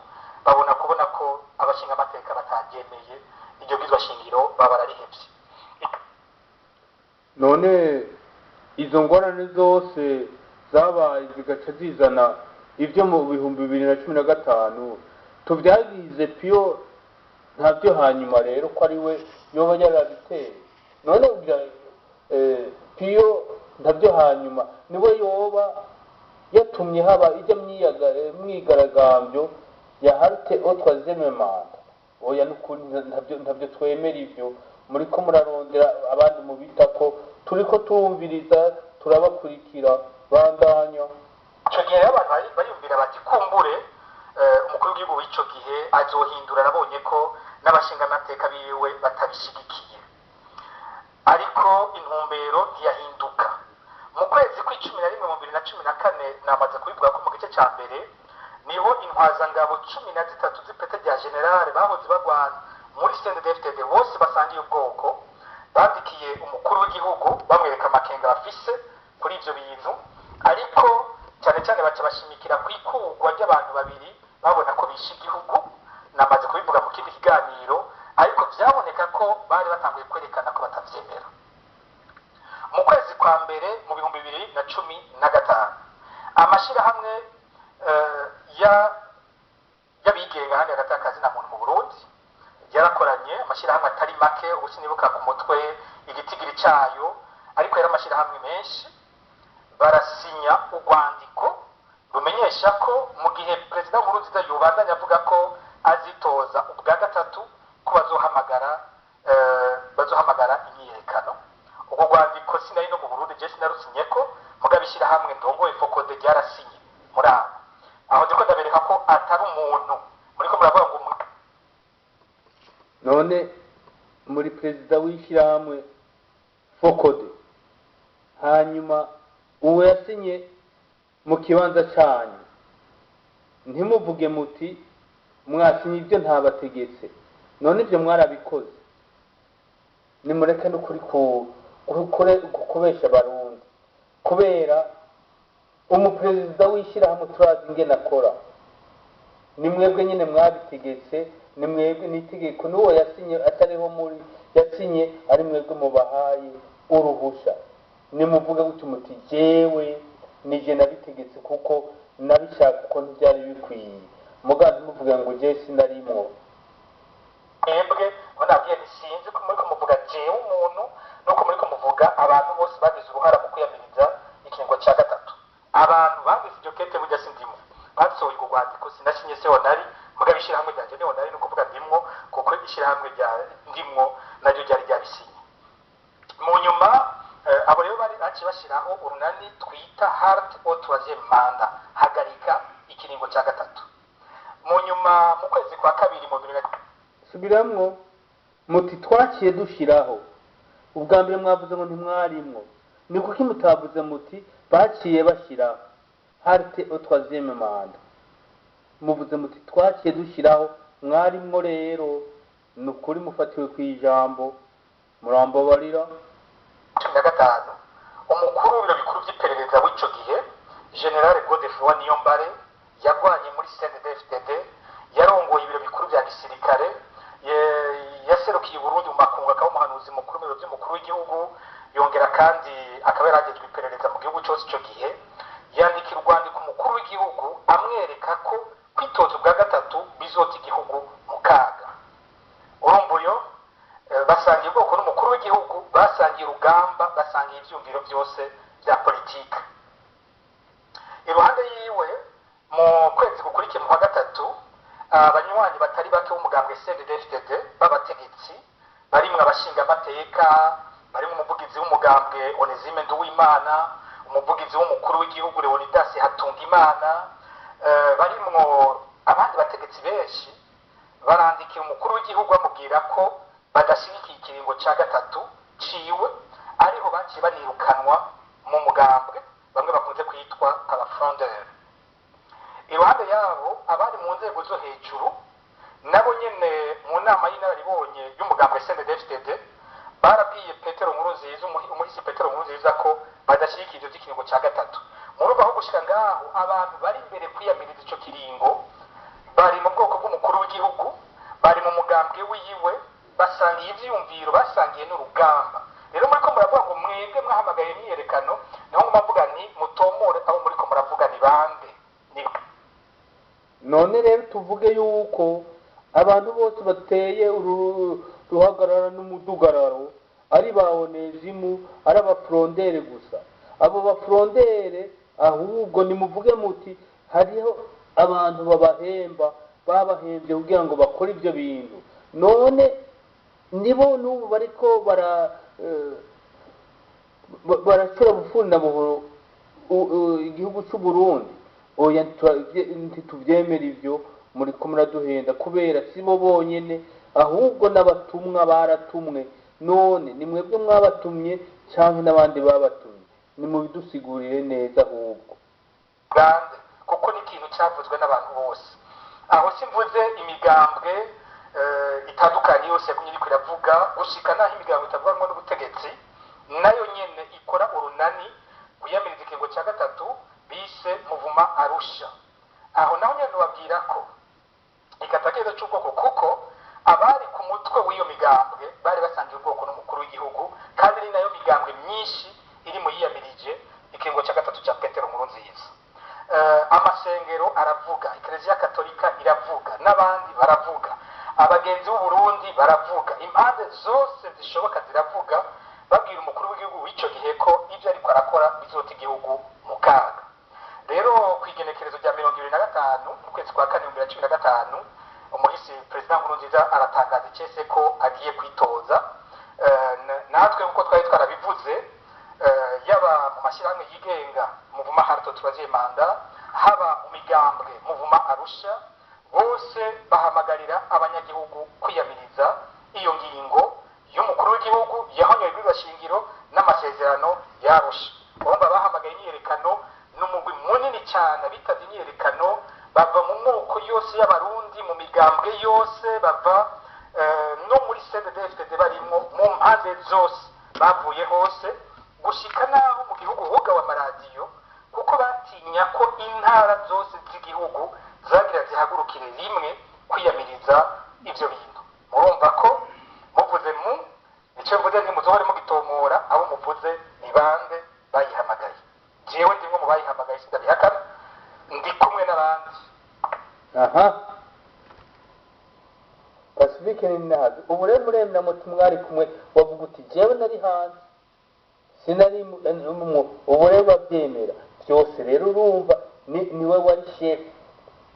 babona kubona ko abashingamateka bataryemeye iryo bwirizwa shingiro, baba bararihevye. None izo ngorane zose zabaye zigaca zizana ibyo mu 2015, tubyagize Piyo Ntabyo hanyuma rero ko ari we yoba yarabiteye? None ugira Piyo ntabyo hanyuma niwe yoba yatumye haba ijya myigaragambyo ya halte au troisième mandat. Oya, nukuri ntabyo twemera ibyo. Muriko murarondera abandi mubita ko turiko turumviriza, turabakurikira, bandanya. Icyo gihe rero abantu bariyumvira bati kumbure umukuru w'igihugu w'icyo gihe azohindura, arabonye ko n'abashingamateka biwe batabishigikiye. Ariko intumbero ntiyahinduka. Mu kwezi kw'11 mu 2014, namaze kubivuga ko mu gice cya mbere, niho intwazangabo 13 z'ipete rya général bahoze barwana muri CNDD-FDD, bose basangiye ubwoko, bandikiye umukuru w'igihugu bamwereka amakenga bafise kuri ivyo bintu. Ariko cyane cyane baca bashimikira ku ikurwa ry'abantu babiri babona ko bishe igihugu. Namaze kubivuga mu kindi kiganiro, ariko vyaboneka ko bari batanguye kwerekana ko batavyemera. Mu kwezi kwa mbere mu 2015, amashirahamwe y'abigenga handi hagati y'akazi na muntu mu Burundi yarakoranye, amashyirahamwe atari make, ubu sinibuka ku mutwe igitigiri cyayo, ariko yari amashyirahamwe menshi, barasinya urwandiko rumenyesha ko mu gihe Perezida Nkurunziza yobandanya avuga ko azitoza ubwa gatatu, ko bazohamagara imyiyerekano. Ubwo rwandiko sinari no mu Burundi, je sinarusinye ko, mugabo ishyirahamwe ndongoye FOCODE ryarasinye. Muri abo aho ndiko ndabereka ko atari umuntu muriko muravuga ngo None muri perezida w'ishyirahamwe FOCODE, hanyuma uwo yasinye mu kibanza cyanyu, ntimuvuge muti mwasinye ibyo ntabategetse. None ibyo mwarabikoze? Nimureke n'ukuri kubesha Abarundi, kubera umuperezida w'ishyirahamwe turazi ingene akora. Ni mwebwe nyine mwabitegetse, ni mwebwe n'itegeko n'uwo yasinye atariho muri yasinye, ari mwebwe mubahaye uruhusha. Nimuvuge gutyo muti jewe nije nabitegetse kuko nabishaka, kuko ntibyari bikwiye. Muga ntimuvuge ngo jewe sinarimwo. Mwebwe ngo nabwiye nti sinzi ko muriko muvuga jewe umuntu nuko muriko muvuga abantu bose bagize uruhara mu kwiyamiriza ikiringo cya gatatu. Abantu bagize iryo kete burya sindimo, basohoye urwo rwandiko sinasinye, seho nari, mugabo ishyirahamwe ryanjye niho nari, ni ukuvuga ndimwo, kuko ishyirahamwe rya ndimwo naryo ryari ryabisinye. Mu nyuma abo rero bari baciye bashyiraho urunani twita Halte au troisième mandat, hagarika ikiringo cya gatatu. Mu nyuma mu kwezi kwa kabiri mu bibiri na Subiramwo muti twaciye dushiraho. Ubwa mbere mwavuze ngo ntimwarimwo, ni kuki mutavuze muti baciye bashyiraho halte au troisième mandat? Muvuze muti twaciye dushyiraho, mwarimwo. Rero ni ukuri mufatiwe ku ijambo, murambabarira. 15, umukuru w'ibiro bikuru by'iperereza w'ico gihe, Général Godefroid Niyombare, yagwanye muri CNDD-FDD, yarongoye ibiro bikuru bya gisirikare, yaserukiye Burundi mu makungu, akaba umuhanuzi mukuru mu biro by'umukuru w'igihugu, yongera kandi akaba yaragejwe iperereza mu gihugu cyose ico gihe, yandikira urwandiko umukuru w'igihugu amwereka ko kwitoza ubwa gatatu bizota igihugu mu kaga. Urumva uyo basangiye ubwoko n'umukuru w'igihugu, basangiye urugamba, basangiye ivyumviro byose bya politike. Iruhande yiwe, mu kwezi gukurikiye mu kwa gatatu, abanywanyi batari bake b'umugambwe CNDD-FDD b'abategetsi, barimwo abashingamateka, barimwo umuvugizi w'umugambwe Onesime Nduwimana, umuvugizi w'umukuru w'igihugu Leonidas Hatungimana, barimwo abandi bategetsi benshi, barandikira umukuru w'igihugu bamubwira ko badashyigikiye ikiringo cya gatatu ciwe. Ariho baciye banirukanwa mu mugambwe, bamwe bakunze kwitwa abafrondeurs. Iruhande yabo, abari mu nzego zo hejuru nabo nyene mu nama y'inararibonye y'umugambwe CNDD-FDD barabwiye Petero Nkurunziza, umuhisi Petero Nkurunziza, ko badashyigikiye ivyo vy'ikiringo ca gatatu. Murumva aho gushika ngaho, abantu bari imbere kwiyamiriza ico kiringo bari mu bwoko bw'umukuru w'igihugu, bari mu mugambwe wiwe, basangiye ivyiyumviro, basangiye n'urugamba. Rero muriko muravuga ngo mwebwe mwahamagaye imyiyerekano, niho nguma mvuga nti mutomore abo muriko muravuga ni bande, ni None rero tuvuge yuko abantu bose bateye uru ruhagarara n'umudugararo Ari ba Onezimu, ari abafrondere gusa. Abo bafrondere ahubwo nimuvuge muti hariho abantu babahemba, babahembye kugira ngo bakore ibyo bintu. None nibo n'ubu bariko baracura bufuni na buhoro igihugu cy'u Burundi. Oya, ntituvyemera ivyo muriko muraduhenda, kubera si bo bonyene, ahubwo n'abatumwa baratumwe. None ni mwebwe mwabatumye canke n'abandi babatumye? Nimubidusigurire neza ahubwo. Bwanze kuko ni ikintu cyavuzwe n'abantu bose. Aho simvuze imigambwe itandukanye yose yagumye iriko iravuga, gushika n'aho imigambwe itavuganwa n'ubutegetsi nayo nyene ikora urunani kwiyamiriza ikiringo cya gatatu bise Mouvement Arusha. Aho naho nyene nobabwira ko ikatakezo c'ubwoko, kuko abari ku mutwe w'iyo migambwe bari basangiye ubwoko n'umukuru w'igihugu, kandi ni nayo migambwe myinshi iri mu yiyamirije ikiringo cya gatatu cya Petero Nkurunziza. Amasengero aravuga, Ekereziya Katolika iravuga, n'abandi baravuga, abagenzi b'u Burundi baravuga, impande zose zishoboka ziravuga, babwira umukuru w'igihugu w'icyo gihe ko ibyo ariko arakora bizota igihugu mu kaga. Rero ku igenekerezo rya 25 mu kwezi kwa kane 2015, umuhisi Perezida Nkurunziza aratangaza icese ko agiye kwitoza. Natwe nk'uko twari twarabivuze, yaba mu mashyirahamwe yigenga Mouvement Halte Troisième Mandat, haba mu migambwe Mouvement Arusha, bose bahamagarira abanyagihugu kwiyamiriza iyo ngingo y'umukuru w'igihugu yahonyoye ibwirizwa shingiro n'amasezerano y'Arusha. Urumva bahamagaye imyiyerekano, n'umugwi munini cyane. Abitabye imyiyerekano bava mu moko yose y'Abarundi, mu migambwe yose, bava no muri CNDD-FDD, barimwo mu mpande zose, bavuye hose, gushika n'aho mu gihugu hugawe amaradiyo, kuko batinya ko intara zose z'igihugu zagira zihagurukire rimwe kwiyamiriza ivyo bintu. Murumva ko muvuze mu icyo mvuze, ntimuzohore mugitomora abo muvuze ni bande bayihamagaye. Jewe ndimwe mu bayihamagaye, sindabihakana, ndi kumwe n'abandi. Aha, Pacifique Nininahazwe, ubu rero muremera muti mwari kumwe, wavuga uti jewe nari hanze, sinari ubu rero babyemera byose. Rero urumva niwe wari chef,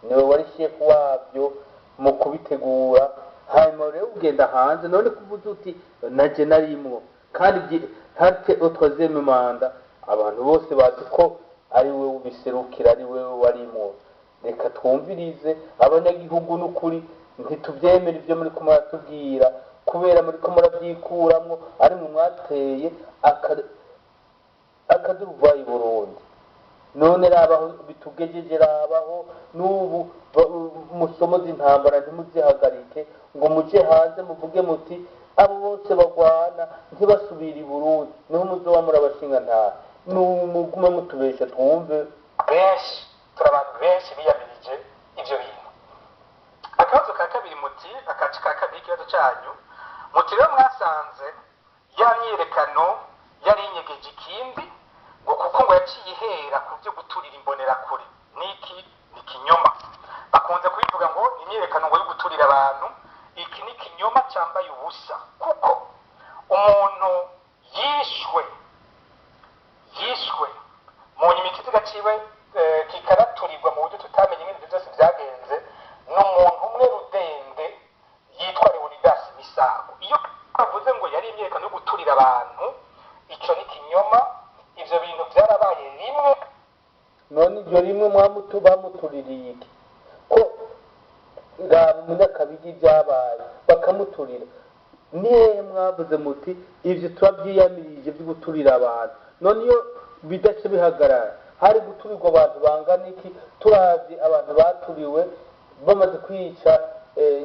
niwe wari chef wabyo mu kubitegura. Hanyuma rero ugenda hanze, none kuvuze uti naje narimwo, kandi halte au troisième mandat, abantu bose bazi ko ari we ubiserukira, ari we warimwo. Reka twumvirize abanyagihugu. N'ukuri ntitubyemera ibyo muri ko muratubwira, kubera muri ko murabyikuramwo, ari mwe mwateye akaduruvayi i Burundi. None rabaho bitugejeje, rabaho n'ubu musomo z'intambara ntimuzihagarike ngo muje hanze muvuge muti abo bose bagwana ntibasubire i Burundi, niho muzoba murabashinga ntahe. Numugume mutubesha twumve. Benshi, turi abantu benshi biyamirije ivyo bintu. Akabazo ka kabiri muti, akace ka kabiri ikibazo cyanyu, muti rero mwasanze ya myiyerekano yari inyegeje ikindi, ngo kuko ngo yaciye ihera ku byo guturira imbonerakure. Niki ni ikinyoma. Bakunze kubivuga ngo ni imyiyerekano ngo yo guturira abantu. Iki ni ikinyoma cyambaye ubusa, kuko umuntu yishwe mu nyuma ikiziga ciwe kikaraturirwa mu buryo tutamenye ingene ivyo byose byagenze, ni umuntu umwe rudende yitwa Leonidas Misago. Iyo bavuze ngo yari imyiyerekano yo guturira abantu, ico ni kinyoma. Ivyo bintu byarabaye rimwe. None iryo rimwe bamutuririye iki? Ko raba umunyakabigi byabaye bakamuturira, nihehe mwavuze muti ivyo turabyiyamirije byo guturira abantu? None iyo bidace bihagarara, hari guturirwa abantu bangana iki? Turavye abantu baturiwe bamaze kwica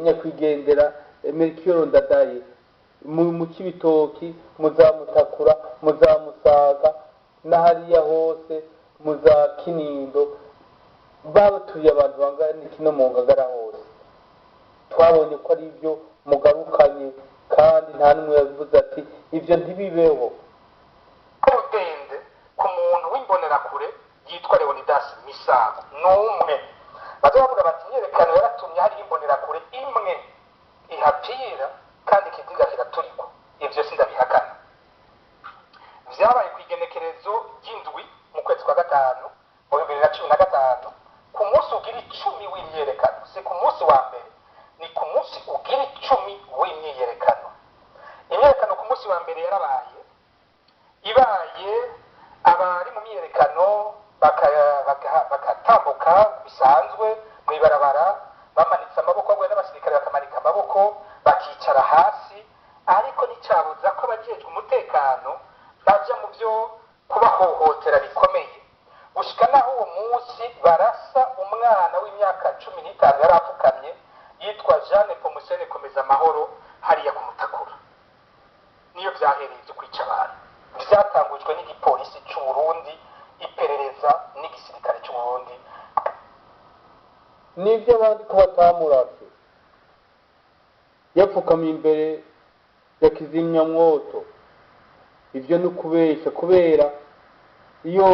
nyakwigendera Melchior Ndadaye mu Cibitoki, mu za Mutakura, mu za Musaga, na hariya hose mu za Kinindo, babaturiye abantu bangana iki? No mu Ngagara hose twabonye ko ari ibyo mugarukanye, kandi nta n'umwe yavuze ati ibyo ntibibeho. Rudende ku muntu w'imbonerakure yitwa Leonidas Misago ni umwe. Baza bavuga bati imyiyerekano yaratumye hariho imbonerakure imwe ihapira kandi ikiziga kiraturikwa. Ivyo sindabihakana. gatanu mu 2015, ku munsi ugira 10 w'imyiyerekano, si ku munsi wa mbere, ni ku munsi ugira 10 w'imyiyerekano. Imyiyerekano ku munsi wa mbere yarabaye, ibaye abari mu myiyerekano bakatambuka bisanzwe mu ibarabara bamanitse amaboko, ahubwo n'abasirikare bakamanika amaboko bakicara hasi, ariko nticabuza ko abajejwe umutekano baja mu byo kubahohotera bikomeye, gushika naho uwo munsi barasa umwana w'imyaka 15 yari apfukamye, yitwa Jeanne Pomusene Komeza Amahoro, hariya ku Mutakura. Niyo vyahereye vyo kwica abantu, vyatangujwe n'igipolisi c'u Burundi, iperereza n'igisirikare c'u Burundi. Nibyo abandi ko batamurashe yapfukamye imbere ya kizimyamwoto, ibyo ni ukubeshya, kubera iyo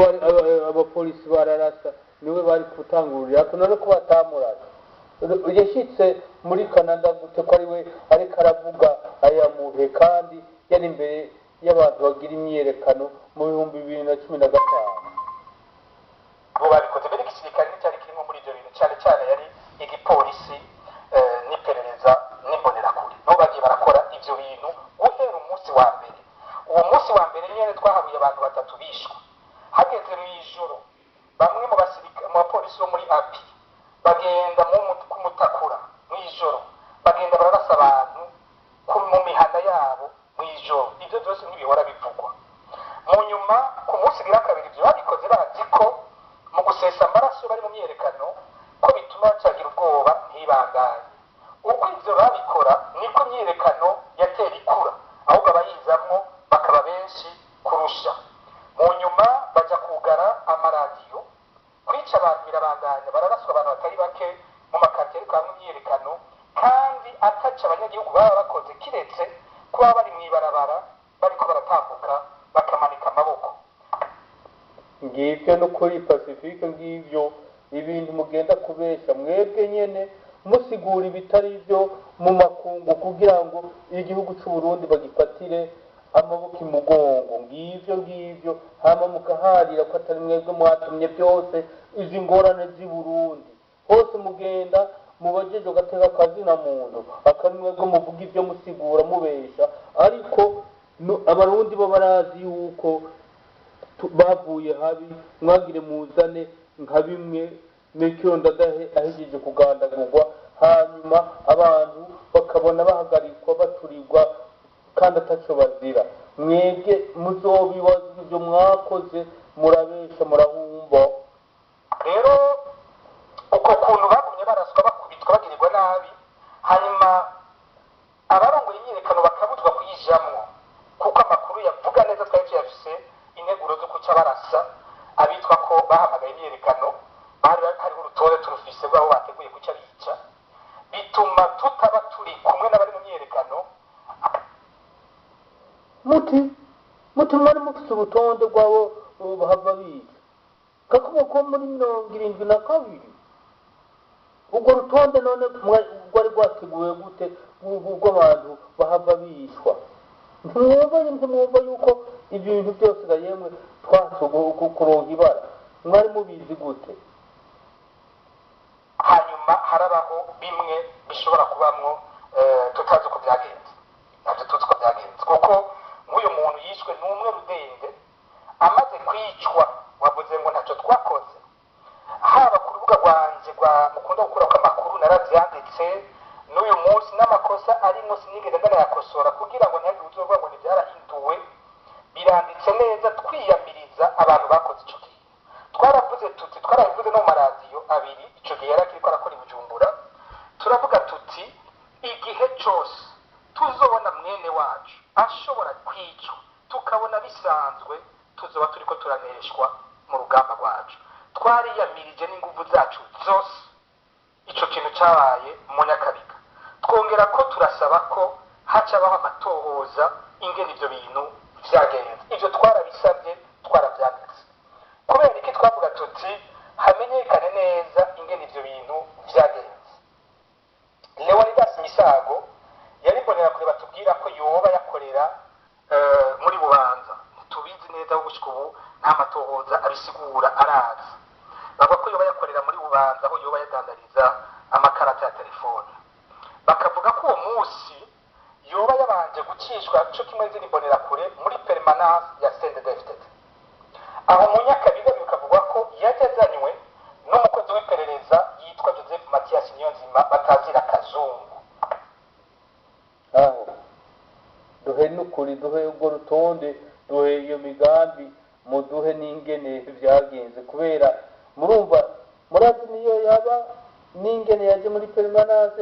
abapolisi bararasa niwe bari gutangurira ko. None ko batamurashe, yashyitse muri Canada gute, ko ari we ariko aravuga aya muhe, kandi yari imbere y'abantu bagira imyiyerekano mu 2015? Bo babikoze mbere, igisirikare nticyari kirimo muri ibyo bintu, cyane cyane yari igipolisi n'iperereza n'imbonerakure, nabo bagiye barakora ibyo bintu guhera umunsi wa mbere. Uwo munsi wa mbere nyene twahabuye abantu batatu bishwe. Hageze mu ijoro, bamwe mu mu bapolisi bo muri API bagenda kumutakura mu ijoro, bagenda bararasa abantu mu mihana yabo mu ijoro. Ibyo byose ntibihora bivugwa. Mu nyuma, ku munsi ugira kabiri, ibyo babikoze bazi ko mu gusesa amaraso bari mu myiyerekano ko bituma bacagira ubwoba ntibandanye. Uko ibyo babikora niko imyiyerekano yatera ikura, ahubwo abayizamwo bakaba benshi kurusha. Mu nyuma baja kugara amaradiyo, kwica abantu birabandanya, bararaswa abantu batari bake mu makaritsiye ariko hamwe imyiyerekano, kandi ataca abanyagihugu baba bakoze, kiretse kuba bari mu ibarabara bariko baratambuka bakamanika amaboko. Ngibyo no kuri Pacifique, ngibyo ibintu mugenda kubesha mwebwe nyene, musigura ibitari byo mu makungu kugira ngo igihugu cy'u Burundi bagifatire amaboko imugongo. Ngibyo ngibyo, hama mukaharira ko atari mwebwe mwatumye byose izi ngorane z'i Burundi hose. Mugenda mubajeje gateka kazina muntu, akari mwebwe muvuga ibyo, musigura mubesha, ariko Abarundi bo barazi yuko bavuye habi. Mwagire muzane nka bimwe Melchior Ndadaye ahejeje kugandagurwa, hanyuma abantu bakabona bahagarikwa, baturirwa kandi ataco bazira. Mwebwe muzobibazwa ivyo mwakoze, murabesha, murahumba. Rero uko kuntu bagumye baraswa, bakubitwa, bagirirwa nabi, hanyuma abarongoye imyiyerekano bakabuzwa kuyijamwo, kuko amakuru yavuga neza twari tuyafise, integuro zo kuca barasa abitwa ko bahamagaye imyiyerekano, bari hariho urutonde turufise rw'abo bateguye kuca bica, bituma tutaba turi kumwe n'abari mu myiyerekano. Muti mwari mufise urutonde rw'abo bahava bica kakuba ko muri 72. Urwo rutonde none rwari rwateguwe gute rw'abantu bahava bicwa? Ntimwumva yuko ibintu byose ga yemwe twatse kuronka ibara? Mwari mubizi gute? Hanyuma harabaho bimwe bishobora kubamwo tutazi uko byagenze, ntabyo tuzi uko byagenze, kuko nk'uyu muntu yishwe n'umwe rudende amaze kwicwa, wavuze ngo ntacyo twakoze. Haba ku rubuga rwanje rwa mukunda gukura kw'amakuru naravyanditse, n'uyu munsi n'amakosa arimwo sinigeze ndanayakosora kugira ngo ntihagire uzovuga ngo ntivyarahinduwe. Biranditse neza, twiyamiriza abantu bakoze ico kintu. Twaravuze tuti, twarabivuze no mu maradiyo abiri ico gihe yari akiriko arakora i Bujumbura, turavuga tuti igihe cose tuzobona mwene wacu ashobora kwicwa tukabona bisanzwe, tuzoba turiko turaneshwa mu rugamba rwacu. Twariyamirije n'inguvu zacu zose ico kintu cabaye mu Nyakabiga, twongera ko turasaba ko hacabaho amatohoza ingene ivyo bintu vyagenze. Ivyo twarabisabye, twaravyanditse. Kubera iki? Twavuga tuti hamenyekane neza ingene ivyo bintu vyagenze. Leonidas Misago yari imbonerakure, batubwira ko yoba yakorera muri Bubanza, ntitubizi neza aho gushika ubu. Nta matohoza abisigura araza. Bavuga ko yoba yakorera muri Bubanza, aho yoba yadandariza amakarata ya telefone. Bakavuga ko uwo munsi yoba yabanje gucishwa co kimwe n'izindi mbonerakure muri permanence ya CNDD-FDD aho mu Nyakabiga. Bikavugwa ko yajya azanywe n'umukozi w'iperereza yitwa Joseph Mathias Niyonzima batazira Kazungu. Aho duhe n'ukuri, duhe urwo rutonde, duhe iyo migambi, muduhe n'ingene vyagenze, kubera murumva murazi niyo yaba n'ingene yaje muri permanence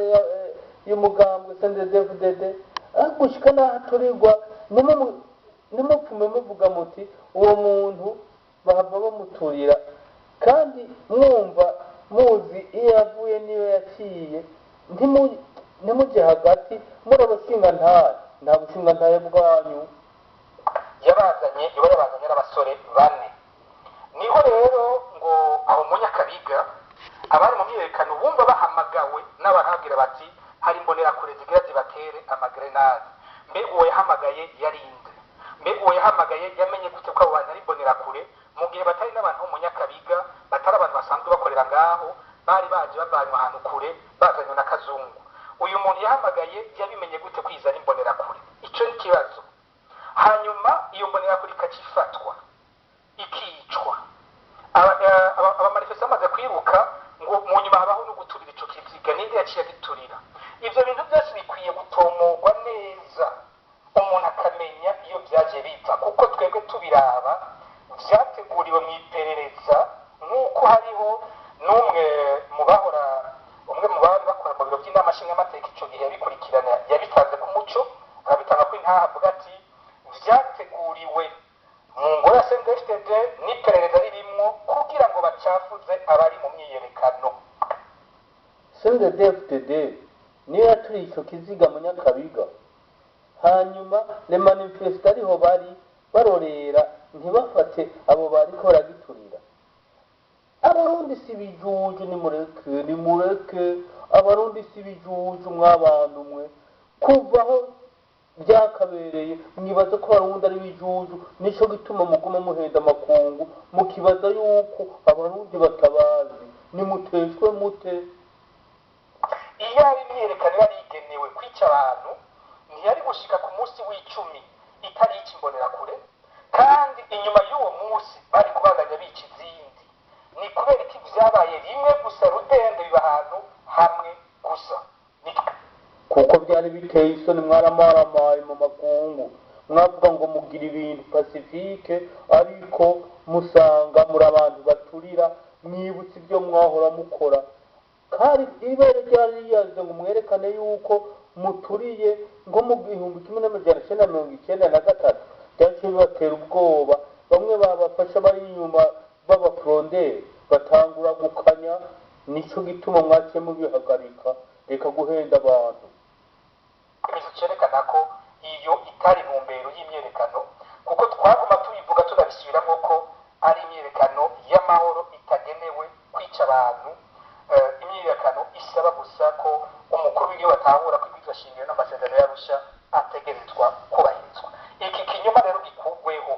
y'umugambwe CNDD-FDD gushika n'aho aturirwa. Nimupfume muvuga muti uwo muntu bahava bamuturira, kandi mwumva muzi iyo yavuye n'iyo yaciye. Ntimujye hagati muri abashingantahe, nta bushingantahe bwanyu. Yabazanye, yoba yabazanye n'abasore bane. Niho rero ngo aho mu Nyakabiga abari mu myiyerekano bumva bahamagawe n'abahabwira bati hari imbonerakure zigira zibatere amagrenade. Mbega uwo yahamagaye yarinde? Mbega uwo yahamagaye yamenye gute ko abo bantu ari imbonerakure, mu gihe batari n'abantu bo mu Nyakabiga, batari abantu basanzwe bakorera ngaho, bari baje bavanywe ahantu kure, bazanywe na Kazungu? Uyu muntu yahamagaye yabimenye gute kwizana imbonerakure? Icyo ni ikibazo. Hanyuma iyo mbonerakure ikacifatwa, ikicwa, abamanifesita bamaze kwiruka, ngo mu nyuma habaho no guturira ico kiziga. Ninde yaciye agiturira? Ivyo bintu byose bikwiye gutomogwa neza, umuntu akamenya iyo byaje bipfa, kuko twebwe tubiraba vyateguriwe mu iperereza, nk'uko hariho n'umwe mu bahora, umwe mu bari bakora mu biro by'inama nshingamateka ico gihe yabikurikirana, yabitanze ku muco, arabitanga ko intaha, avuga ati vyateguriwe mu ngoro ya CNDD-FDD n'iperereza ririmwo kugira ngo bacafuze abari mu myiyerekano. CNDD-FDD niyo yaturiye ico kiziga mu Nyakabiga, hanyuma les manifestants ariho bari barorera, ntibafate abo bariko baragiturira. Abarundi si bijuju, nimureke, nimureke. Abarundi si bijuju mwabantu mwe. Kuvaho byakabereye mwibaza ko abarundi ari bijuju, nico gituma muguma muhenda amakungu, mukibaza yuko abarundi batabazi. Nimuteshwe mute. Iyo ari imyiyerekano yari igenewe kwica abantu, ntiyari gushika ku munsi w'icumi itari ica imbonerakure, kandi inyuma y'uwo munsi bari kubandanya bica izindi. Ni kubera iki vyabaye rimwe gusa rudende, biba ahantu hamwe gusa? Ni Kuko byari biteye isoni. Mwaramaramaye mu makungu, mwavuga ngo mugira ibintu pacifique, ariko musanga muri abantu baturira. Mwibutse ibyo mwahora mukora kari ibere ryari riyaze ngo mwerekane yuko muturiye nko mu 1993. Byaciye bibatera ubwoba, bamwe babafasha bari inyuma b'abafronderi batangura gukanya. Nico gituma mwaciye mubihagarika. Reka guhenda abantu. Ikimenyetso cerekana ko iyo itari intumbero y'imyerekano, kuko twaguma tubivuga tunabisubiramo ko ari imyerekano y'amahoro itagenewe kwica abantu, imyiyerekano isaba gusa ko umukuru w'igihugu atahura ko ibwirizwa shingiro n'amasezerano y'Arusha ategerezwa kubahirizwa. Iki kinyoma rero gikugweho.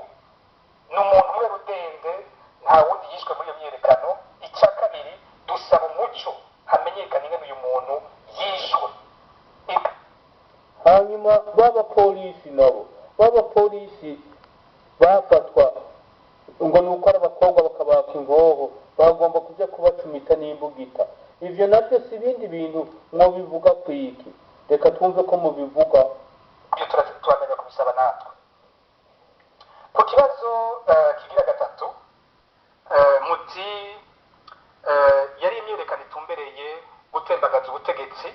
Ni umuntu umwe rudende, nta wundi yishwe muri iyo myiyerekano. Icya kabiri, dusaba umuco, hamenyekane ingene uyu muntu yishwe. Hanyuma b'abapolisi nabo, b'abapolisi bafatwa ngo ni uko ari abakobwa, bakabaka inkoho, bagomba kujya kubacumita n'imbugita. Ivyo navyo si ibindi bintu mwobivuga kwiki? Reka twumve ko mubivuga. Ibyo turabandanya kubisaba natwe. Ku kibazo kigira gatatu, muti yari imyiyerekano itumbereye gutembagaza ubutegetsi,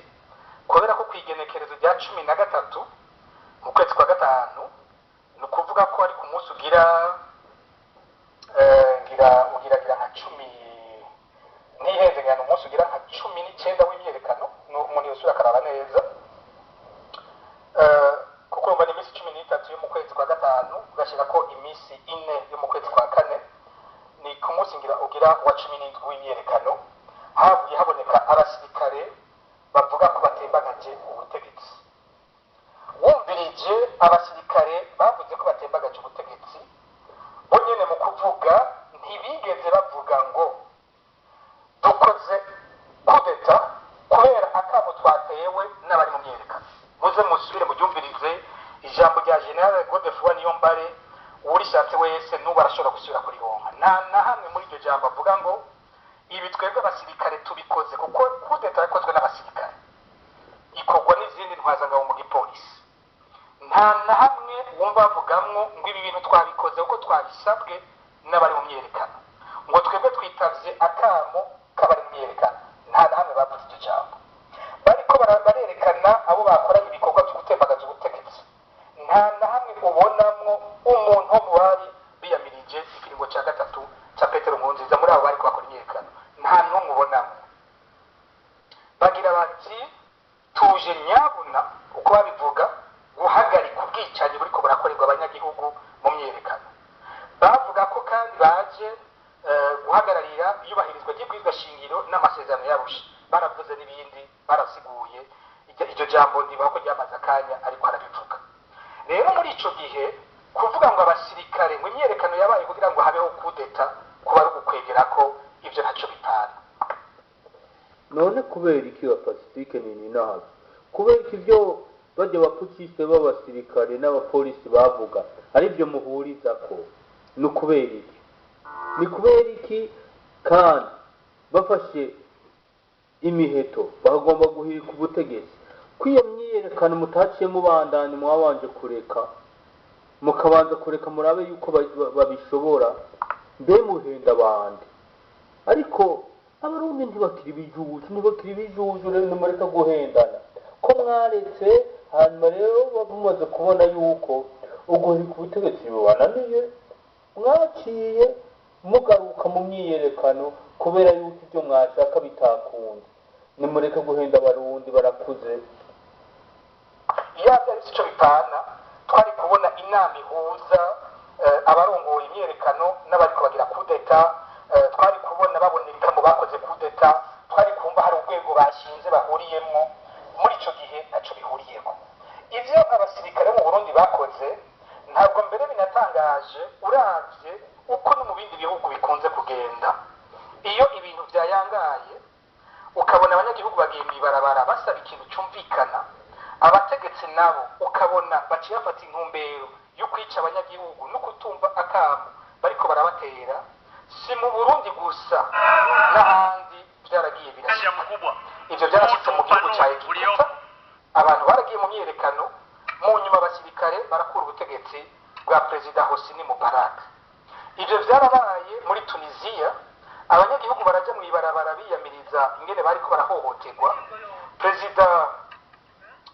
kubera ko ku igenekerezo rya 13 mu kwezi kwa gatanu, ni ukuvuga ko ari ku munsi ugira ngira ugiragira nka cumi ntihenze, ngira ni umunsi ugira nka 19 w'imyiyerekano. Umuntu yosubira akaraba neza, kuko urumva ni iminsi 13 yo mu kwezi kwa gatanu, ugashyira ko iminsi 4 yo mu kwezi kwa kane, ni ku munsi ngira ugira wa 17 w'imyiyerekano havuye haboneka abasirikare bavuga ko batembagaje ubutegetsi. Wumvirije abasirikare bavuze ko batembagaje ubutegetsi. Bo nyene mu kuvuga ntibigeze bavuga ngo dukoze kudeta kubera akamo twatewe n'abari mu myiyerekano. Muze musubire muryumvirize ijambo rya Général Godefroid Niyombare. Uwurishatse wese n'ubu arashobora gusubira kurironka. Nta na hamwe muri iryo jambo avuga ngo ibi twebwe abasirikare tubikoze, kuko kudeta yakozwe n'abasirikare, ikorwa n'izindi ntwazangabo mu gipolisi. Nta na hamwe wumva bavugamwo ngo ibi bintu twabikoze kuko twabisabwe n'abari mu myiyerekano, ngo twebwe twitavye akamo k'abari mu myiyerekano. Nta na hamwe bavuze iryo jambo. Bariko barerekana abo bakoranye ibikorwa byo gutembagaza ubutegetsi. Nta na hamwe ubonamwo umuntu wo mu bari biyamirije ikiringo cya gatatu cya Petero Nkurunziza muri abo bariko bakora imyiyerekano, nta n'umwe ubonamwo. Bagira bati tuje nyabuna, uko babivuga, guhagarika ubwicanyi buriko burakorerwa abanyagihugu mu myiyerekano. Bavuga ko kandi baje guhagararira iyubahirizwa ry'ibwirizwa shingiro n'amasezerano y'Arusha. Baravuze n'ibindi, barasiguye. Iryo jambo ndibuka ko ryamaze akanya ariko arabivuga. Rero muri ico gihe kuvuga ngo abasirikare, ngo imyiyerekano yabaye kugira ngo habeho kudeta, kuba ari ugukwegera ko ivyo ntaco bitana. None kubera iki wa Pacifique Nininahazwe, kubera iki ibyo bajya baputiste b'abasirikare n'abapolisi bavuga ari byo muhurizako? Ni ukubera iki? Ni kubera iki kandi bafashe imiheto bagomba guhirika ubutegetsi, ko iyo myiyerekano mutaciye mubandanya, mwabanje kureka, mukabanza kureka murabe yuko babishobora? Mbe muhenda abandi? Ariko Abarundi ntibakiri ibijuju, ntibakiri ibijuju. Rero nimureka guhendana ko mwaretse. Hanyuma rero mumaze kubona yuko uguhirika ubutegetsi bubananiye, mwaciye mugaruka mu myiyerekano kubera yuko ibyo mwashaka bitakunze. Nimureke guhenda Abarundi, barakuze. Iyo byari ico bitana, twari kubona inama ihuza abarongoye imyiyerekano n'abariko bagira kudeta, twari kubona baboneka mu bakoze kudeta, twari kumva hari urwego bashinze bahuriyemwo. Muri ico gihe ntaco bihuriyeko. Ivyo abasirikare mu Burundi bakoze ntabwo mbere binatangaje, uravye uko no mu bindi bihugu bikunze kugenda. Iyo ibintu vyayangaye, ukabona abanyagihugu bagiye mw'ibarabara basaba ikintu cyumvikana, abategetsi nabo ukabona baciye bafata intumbero yo kwica abanyagihugu no kutumva akamo bariko barabatera, si mu Burundi gusa, n'ahandi byaragiye birashika. Ivyo byarashitse mu gihugu ca Egiputa. Abantu baragiye mu myiyerekano, mu nyuma abasirikare barakura ubutegetsi bwa Perezida Hosni Mubarak. Ivyo vyarabaye muri Tunisiya, abanyagihugu baraja mw'ibarabara biyamiriza ingene bariko barahohoterwa. Perezida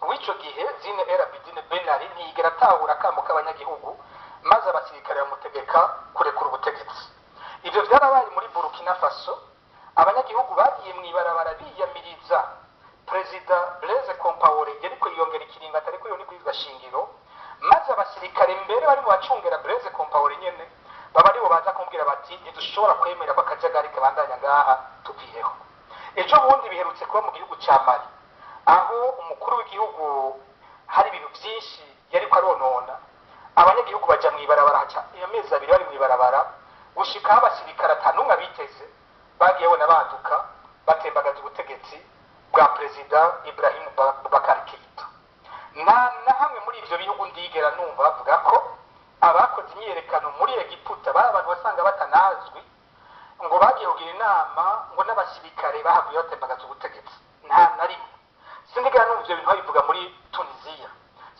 w'ico gihe Zine El Abidine Ben Ali ntiyigera atahura akamo k'abanyagihugu, maze abasirikare bamutegeka kurekura ubutegetsi. Ivyo vyarabaye muri Burkina Faso, abanyagihugu bagiye mw'ibarabara biyamiriza Perezida Blaise Compaoré yariko yiyongera ikiringo atariko yo n'ibwirizwa shingiro, maze abasirikare mbere bari mu bacungera Blaise Compaoré nyene baba aribo baza kumbwira bati ntidushobora kwemera ko akajagari kabandanya ngaha, tugiyeho. Ejo bundi biherutse kuba mu gihugu ca Mali, aho umukuru w'igihugu hari ibintu byinshi yariko aronona, abanyagihugu baja mw'ibarabara, haca amezi 2 bari mw'ibarabara, gushika aho abasirikare atanumwe abiteze bagiye bona baduka batembagaza ubutegetsi bwa Perezida Ibrahim Boubacar Keita. Nta na hamwe muri ivyo bihugu ndigera numva bavuga ko abakoze imyiyerekano muri Egiputa bari abantu basanga batanazwi, ngo bagiye kugira inama ngo n'abasirikare bahavuye batembagaza ubutegetsi. Nta na rimwe. Sindigera numva ivyo bintu babivuga muri Tunisiya,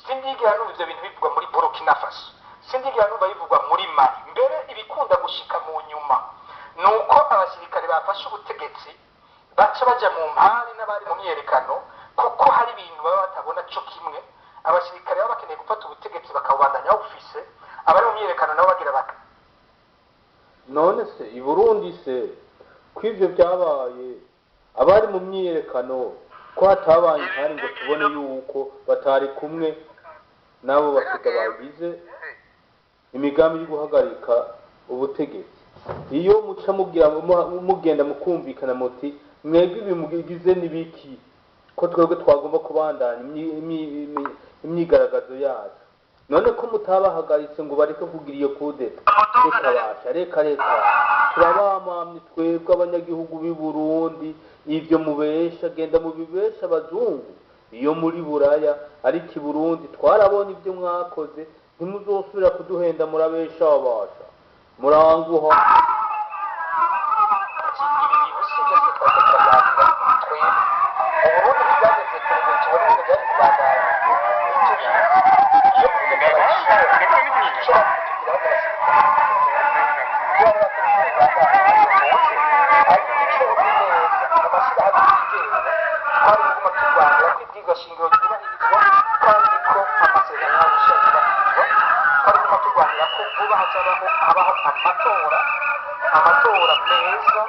sindigera numva ivyo bintu bivugwa muri Burkina Faso, sindigera numva bivugwa muri Mali. Mbere ibikunda gushika mu nyuma ni uko abasirikare bafashe ubutegetsi baca baja mu mpari n'abari mu myiyerekano, kuko hari ibintu baba batabona co kimwe. Abasirikare baba bakeneye gufata ubutegetsi bakabubandanya bawufise, abari mu myiyerekano nabo bagira bati None se i Burundi se ko ivyo byabaye, abari mu myiyerekano ko hatabaye impari ngo tubone yuko batari kumwe n'abo basoda bagize imigambi yo guhagarika ubutegetsi? Iyo muca mugira mugenda mukumvikana muti mwebwe ibi mugize n'ibiki, ko twebwe twagomba kubandanya imyigaragazo yacu? None ko mutabahagaritse ngo bareke kugira iyo kudeta? Reka basha, reka reka, turabamamye twebwe abanyagihugu b'i Burundi. Ibyo mubesha, genda mubibesha abazungu iyo muri Buraya, ariko i Burundi twarabonye ibyo mwakoze. Ntimuzosubira kuduhenda, murabesha abasha, muranguha. Ibi bintu si byo twe twari turaganira. Twebwe Uburundi ntibyageze kure ngo tubone ibintu byari kubandanya. Ntitubizi iyo kudeta bayishobora, ishobora kutugiraho abasirikare iyo bari bateguye ibandanya tuzi. Ariko icyo uzi neza, mu mashyirahamwe yigenga twari kuguma turwanira ko ibwirizwa shingiro ryubahirizwa, kandi ko amasezerano y'Arusha yubahirizwa. Twari kuguma turwanira ko vuba hazabaho habaho amatora, amatora meza,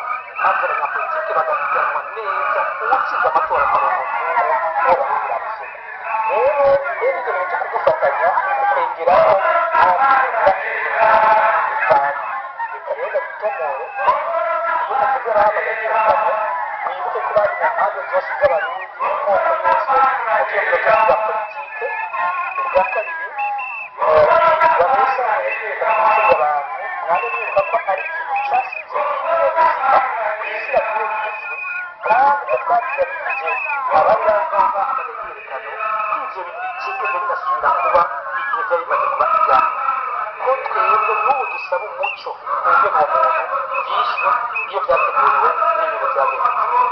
maze abanyapolitike bagahiganwa neza, uwutsinze amatora akaronka uwo baruseka. Rero rero ibyo bintu byo kugufatanya kukwegeraho nta kintu bitanu. Reka rero ndabitomore: iyo muvuze arahamagaye imyiyerekano, mwibuke ko bari mu mpande zose z'Abarundi, mu moko yose, mu byiyumviro byose bya politike. Ubwa kabiri, babesha imyiyerekano gucunga abantu, mwame mwibuka ko ari ikintu cyasize ibintu bizima ku isi yaguye bizwi, kandi ko twabyiyamirije abari ngaho bahamagaye imyiyerekano, ko ivyo bintu bitigeze binasubira kuba igihe byari bimaze kuba ibyabo, ko twebwe n'ubu dusaba umuco ku buryo uwo muntu yishwe, iyo byateguriwe n'ibintu byagenze.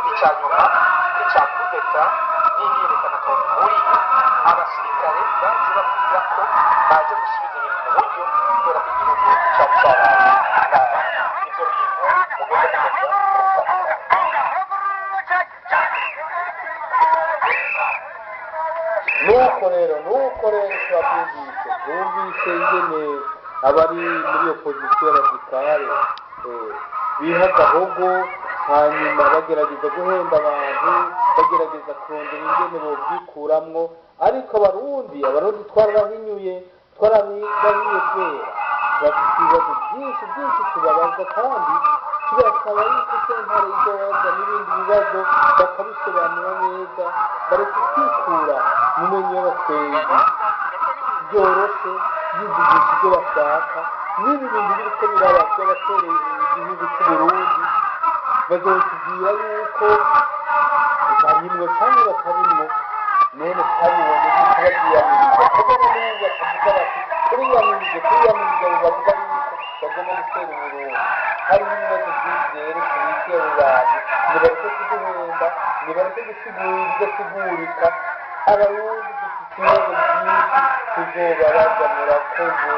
Icya nyuma, icya kudeta n'imyiyerekano bihuriye, abasirikare baje bavuga ko baje gusubiza ibintu mu buryo kubera ko igihugu cyari cyaraye nabi. Ibyo bintu mugomba kumenya kubitandukanya. Nuko rero turabyumvise, twumvise ingene abari muri opposition radicale biha agahogo, hanyuma bagerageza guhenda abantu, bagerageza kurondera ingene bobyikuramwo. Ariko Abarundi twarabahinyuye, twarabahinyuye kubera bafite ibibazo byinshi byinshi tubabaza, kandi tubasaba yuko sentare izoza n'ibindi bibazo bakabisobanura neza, bareke kwikura mu menyo y'abatwenzi byoroshe yivugisha ibyo bashaka. N'ibi bintu biriko biraba by'abatoreye igihugu cy'Uburundi, bazotubwira yuko barimwo canke batarimwo. None twabibonye yuko babyiyamiriza, kuko n'ubu bakavuga bati turiyamirije, turiyamirije, abo bavuga yuko bagomba gutera Uburundi. Hariho ibibazo byinshi rero tubikiye abo bantu. Nibareke kuduhenda, nibareke gusigura ibidasigurika. Abarundi dufite ibibazo byinshi tuzobabaza. Murakoze.